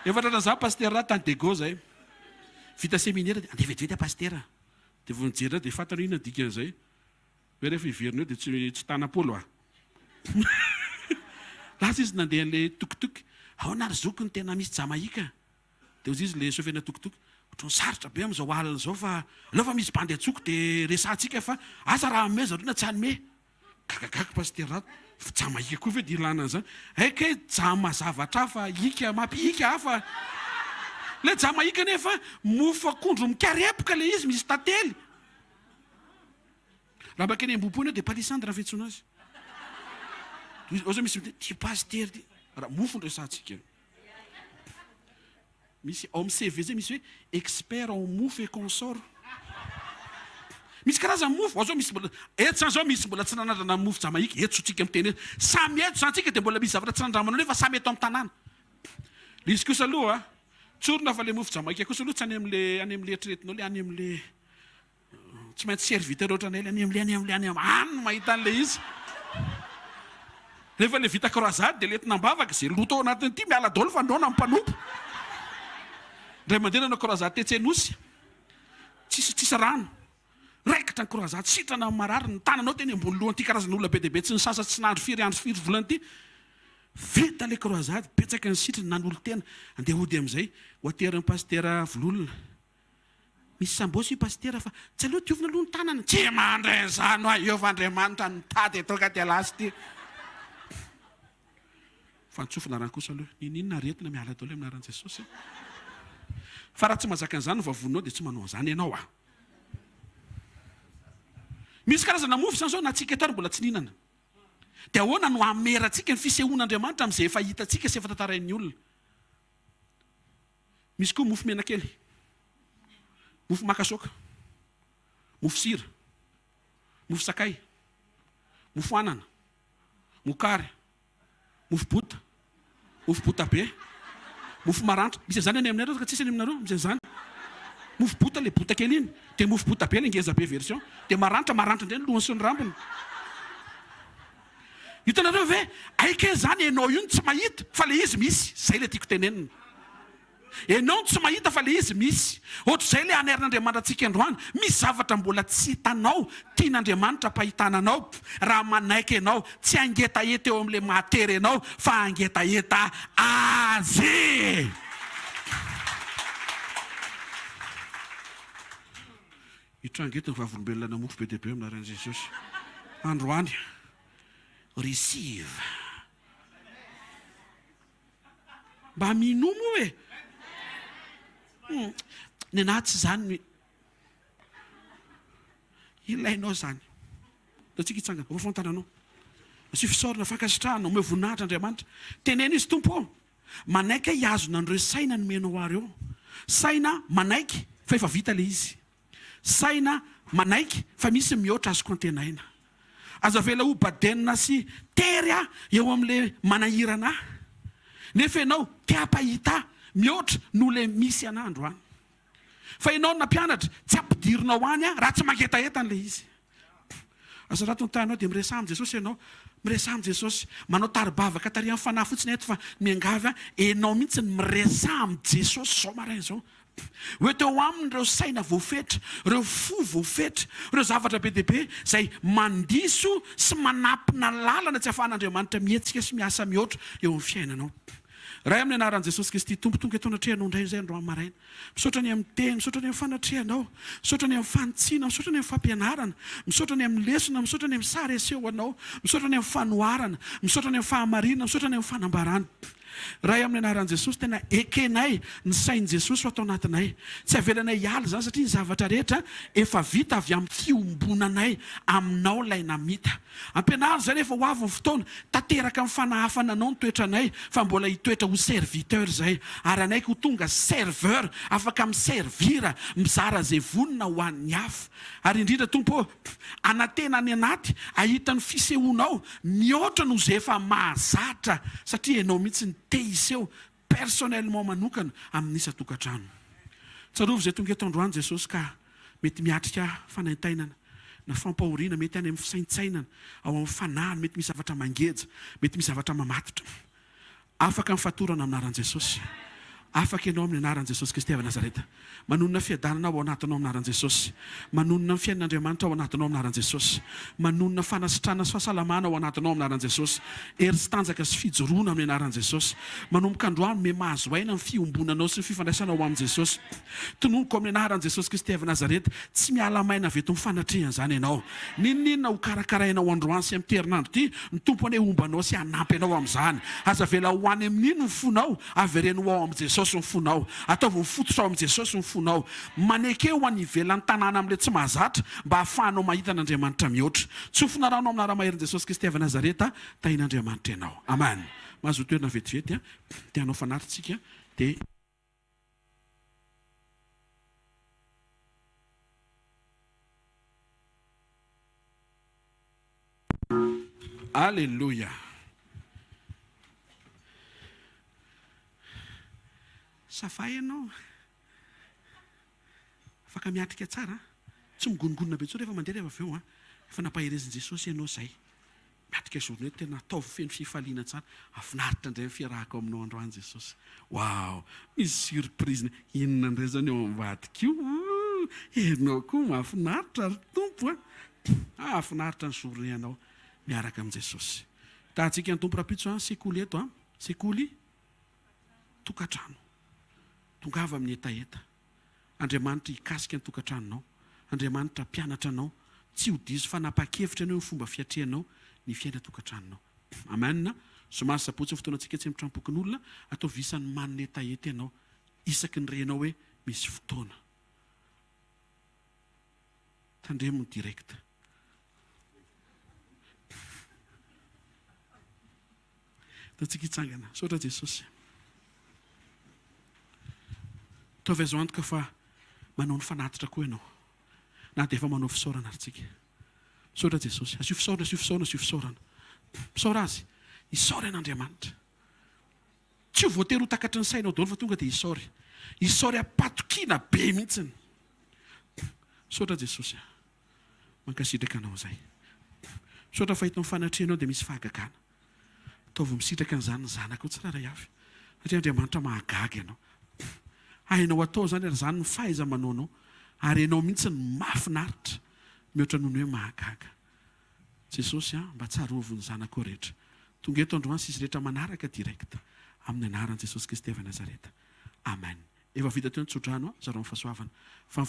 Efa tratran'izany pasteur raha tany Diego zay. Vita séminaire dia andeha vetivety aho pasitera. Dia vao nijery ahy dia fantany hoe inona ny dikan'izay. Hoe rehefa hiverina eo dia tsy tsy tanam-polo ah. Lasa izy nandeha an'ilay tuk-tuk. Ahoana ry zoky ny tena misy Jamaïque? Dia hozy izy le chauffeur-na tuk-tuk, ohatran'ny sarotra be amin'izao alina izao fa aleo fa misy bandy antsoko dia resahantsika fa asa raha hanome zareo na tsy hanome. Gagagaga Pasitera Rato, fa Jamaïque koa ve dia ilana an'izany? Hay kay jama zavatra hafa, ika mampihika hafa. Ilay Jamaïque anefa mofo akondro mikarepoka ilay izy misy tantely. Raha mba keny Ambohipo ianao dia palissandre ny fiantsoana azy. Ao zao misy miteny, ty pasitera ty, raha mofo no resahantsika. Misy ao amin'ny CV zay misy hoe expert en mofo et consort. Misy karazany mofo, ao zao misy mbola, eto zany zao misy mbola tsy nanandrana mofo jamaïque, eto tsika miteny eto. Samy eto zany tsika dia mbola misy zavatra tsy nandramanao nefa samy eto amin'ny tanàna. Le izy kosa aloha, tsorina fa le mofo jamaïque kosa aloha tsy any amin'le any amin'le eritreretinao le any amin'le Tsy maintsy serviteur ohatranay le any amle any amle any any no mahita an'le izy. Rehefa le vita croisade dia lentina am-bavaka izay loto ao anatin'ity miala daholo fa noana ny mpanompo. Indray mandeha nanao croisade tetsy Anosy. Tsisy tsisy rano. Raikitra ny croisade, sitrana ny marary, ny tananao teny ambony lohan'ity karazan'olona be dia be tsy nisasa tsy nandro firy andro firy volana ity. Vita le croisade, betsaka ny sitrana, nanolo-tena. Andeha hody amin'izay, ho aterin'ny pasitera Vololona. Misy sambos io pasitera fa tsy aleo diovina aloha ny tanana. Tsy mandre an'izany hoa eo fa Andriamanitra no mitady eto ka dia lasa ity. Fa ny tsofina rano kosa aloha niniana aretina miala daholo amin'ny anaran'i Jesosy. Fa raha tsy mahazaka an'izany ny vavoninao dia tsy manao an'izany ianao a. Misy karazana mofo izany izao na tsika eto ary mbola tsy nihinana. Dia ahoana no hamerantsika ny fisehoan'Andriamanitra amin'izay efa hitantsika sy efa tantarain'ny olona? Misy koa mofo menakely, mofo makasaoka, mofo sira, mofo sakay, mofo anana, mokary, mofo bota, mofo bota be, mofo maranitra. Misy an'izany any aminay ka tsisy any aminareo, misy an'izany. Mofo bota ilay bota kely iny, dia mofo bota be ilay ngeza be version, dia maranitra, maranitra indray ny lohany sy ny rambony. Hitanareo ve? Hay kay zany enao io no tsy mahita fa le izy misy, zay le tiako tenenina. Enao no tsy mahita fa le izy misy. Ohatr'izay le anairin'Andriamanitra antsika androany, misy zavatra mbola tsy hitanao tian'Andriamanitra ampahitana anao raha manaiky enao, tsy hangetaheta eo amin'le mahatery enao fa hangetaheta Azy. Hitranga eto ny vavolombelona namofo be dia be amin'ny anaran'i Jesosy androany. Receive. Mba minoa moa e. Hmm. Ny anahy tsy izany no ilainao izany. Ataontsika hitsangana, ao tananao. Asio fisaorana, fankasitrahana, omeo voninahitra Andriamanitra. Teneno izy Tompo ô. Manaiky aho hihazona an'ireo saina nomenao ahy ireo. Saina manaiky fa efa vita ilay izy. Saina manaiky fa misy mihoatra azoko antenaina. Aza avela ho badenina sy tery aho eo amin'ilay manahirana ahy. Nefa ianao te hampahita ahy mihoatra noho ilay misy anah androany. Fa ianao no nampianatra, tsy ampidirinao any aho raha tsy mangetaheta an'ilay izy. Asa raha tontahinao dia miresaha amin'i Jesosy ianao. Miresaha amin'i Jesosy. Manao tari-bavaka tarihan'ny fanahy fotsiny eto fa miangavy aho, ianao mihitsy no miresaha amin'i Jesosy izao maraina izao. Ho eto eo aminy ireo saina voafetra, ireo fo voafetra, ireo zavatra be dia be izay mandiso sy manapina lalana tsy ahafahan'Andriamanitra mihetsika sy miasa mihoatra eo amin'ny fiainanao. Ray amin'ny anaran'i Jesosy Kristy Tompo, tonga eto anatrehanao indray izay androany maraina. Misaotra ny amin'ny teny, misaotra ny amin'ny fanatrehanao, misaotra ny amin'ny fanitsiana, misaotra ny amin'ny fampianarana, misaotra ny amin'ny lesona, misaotra ny amin'ny sary asehonao, misaotra ny amin'ny fanoharana, misaotra ny amin'ny fahamarinana, misaotra ny amin'ny fanambarana. Ray amin'ny anaran'i Jesosy, tena ekenay ny sain'i Jesosy ho ato anatinay. Tsy avelanay hiala izany satria ny zavatra rehetra efa vita avy amin'ny fiombonanay aminao ilay namita. Ampianaro izay rehefa ho avy ny fotoana, tanteraka amin'ny fanahafana anao ny toetranay fa mbola hitoetra ho serviteur izay ary hanaiky ho tonga serveur afaka mi-servir, mizara izay vonona ho an'ny hafa. Ary indrindra Tompo ô, anantena any anaty hahita ny fisehoanao mihoatra noho izay efa mahazatra satria ianao mihitsy no te hiseho personnellement manokana amin'ny isan-tokantrano. Tsarovy izay tonga eto androany Jesosy ka mety miatrika fanaintainana na fampahoriana, mety any amin'ny fisaintsainana, ao amin'ny fanahiny, mety misy zavatra mangeja, mety misy zavatra mamatotra. Afaka ny fatorana amin'ny anaran'i Jesosy. Afaka ianao amin'ny anaran'i Jesosy Kristy avy Nazareta. Manonona fiadanana ao anatinao amin'ny anaran'i Jesosy. Manonona ny fiainan'Andriamanitra ao anatinao amin'ny anaran'i Jesosy. Manonona fanasitranana sy fahasalamana ao anatinao amin'ny anaran'i Jesosy. Hery sy tanjaka sy fijoroana amin'ny anaran'i Jesosy. Manomboka androany, miha mahazo aina ny fiombonanao sy ny fifandraisanao amin'i Jesosy. Tononiko amin'ny anaran'i Jesosy Kristy avy Nazareta, tsy miala maina avy eto amin'ny fanatrehana izany ianao. N'inon'inona ho karakarainao androany sy amin'ity herinandro ity, ny Tompo anie homba anao sy hanampy anao amin'izany. Aza avela ho any amin'iny ny fonao, avereno ho ao amin'i Jesosy ny fonao. Ataovy mifototra ao amin'i Jesosy ny fonao. Maneke ho any ivelan'ny tanàna amin'ilay tsy mahazatra mba hahafahanao mahita an'Andriamanitra mihoatra. Tsofina rano amin'ny anara-maherin'i Jesosy Kristy avy Nazareta, tahin'Andriamanitra ianao. Amen. Mahazoa toerana vetivety a. Te hanao fanatitsika dia. Aleloia! Ça va ianao? Afaka miatrika tsara an? Tsy migonongonona be intsony rehefa mandeha rehefa avy eo an? Efa nampaherezin'i Jesosy ianao izay. Miatrika journée tena ataovy feno fifaliana tsara. Hafinaritra indray ny fiarahako aminao androany Jesosy. Waouh! Misy surprise inona indray izany eo ambadika io? Ooh! Ianao koa mahafinaritra ry Tompo a! Hahafinaritra ny journée anao miaraka amin'i Jesosy. Tahantsika ny Tompo rahampitso an, sekoly eto an, sekoly tokantrano. Tongava amin'ny hetaheta. Andriamanitra hikasika ny tokantranonao. Andriamanitra hampianatra anao. Tsy ho diso fanapahan-kevitra ianao eo amin'ny fomba fiatrehanao ny fiainan-tokantranonao. Amen. Zoma sy sabotsy ny fotoanantsika tsy mitram-pokonolona. Ataovy isan'ny manana hetaheta ianao isaky ny renao hoe misy fotoana. Tandremo ny direct. Ataontsika hitsangana. Misaotra Jesosy. Ataovy azo antoka fa manao ny fanatitra koa ianao. Na dia efa manao fisaorana ary tsika. Misaotra Jesosy. Asio fisaorana, asio fisaorana, asio fisaorana. Misaora Azy. Isaory an'Andriamanitra. Tsy ho voatery ho takatry ny sainao daholo fa tonga dia isaory. Isaory am-patokiana be mihitsiny. Misaotra Jesosy a. Mankasitraka anao izay. Misaotra fa eto amin'ny fanatrehanao dia misy fahagagana. Ataovy misitraka an'izany ny zanakao tsirairay avy. Satria Andriamanitra mahagaga ianao. Hainao atao izany ary izany ny fahaiza-manaonao. Ary ianao mihitsy no mahafinaritra mihoatra noho ny hoe mahagaga. Jesosy a, mba tsarovy ny zanakao rehetra. Tonga eto androany sy izy rehetra manaraka direct. Amin'ny anaran'i Jesosy Kristy avy Nazareta. Amen. Efa vita teo ny tsodrano a, zarao ny fahasoavana. Fa ny.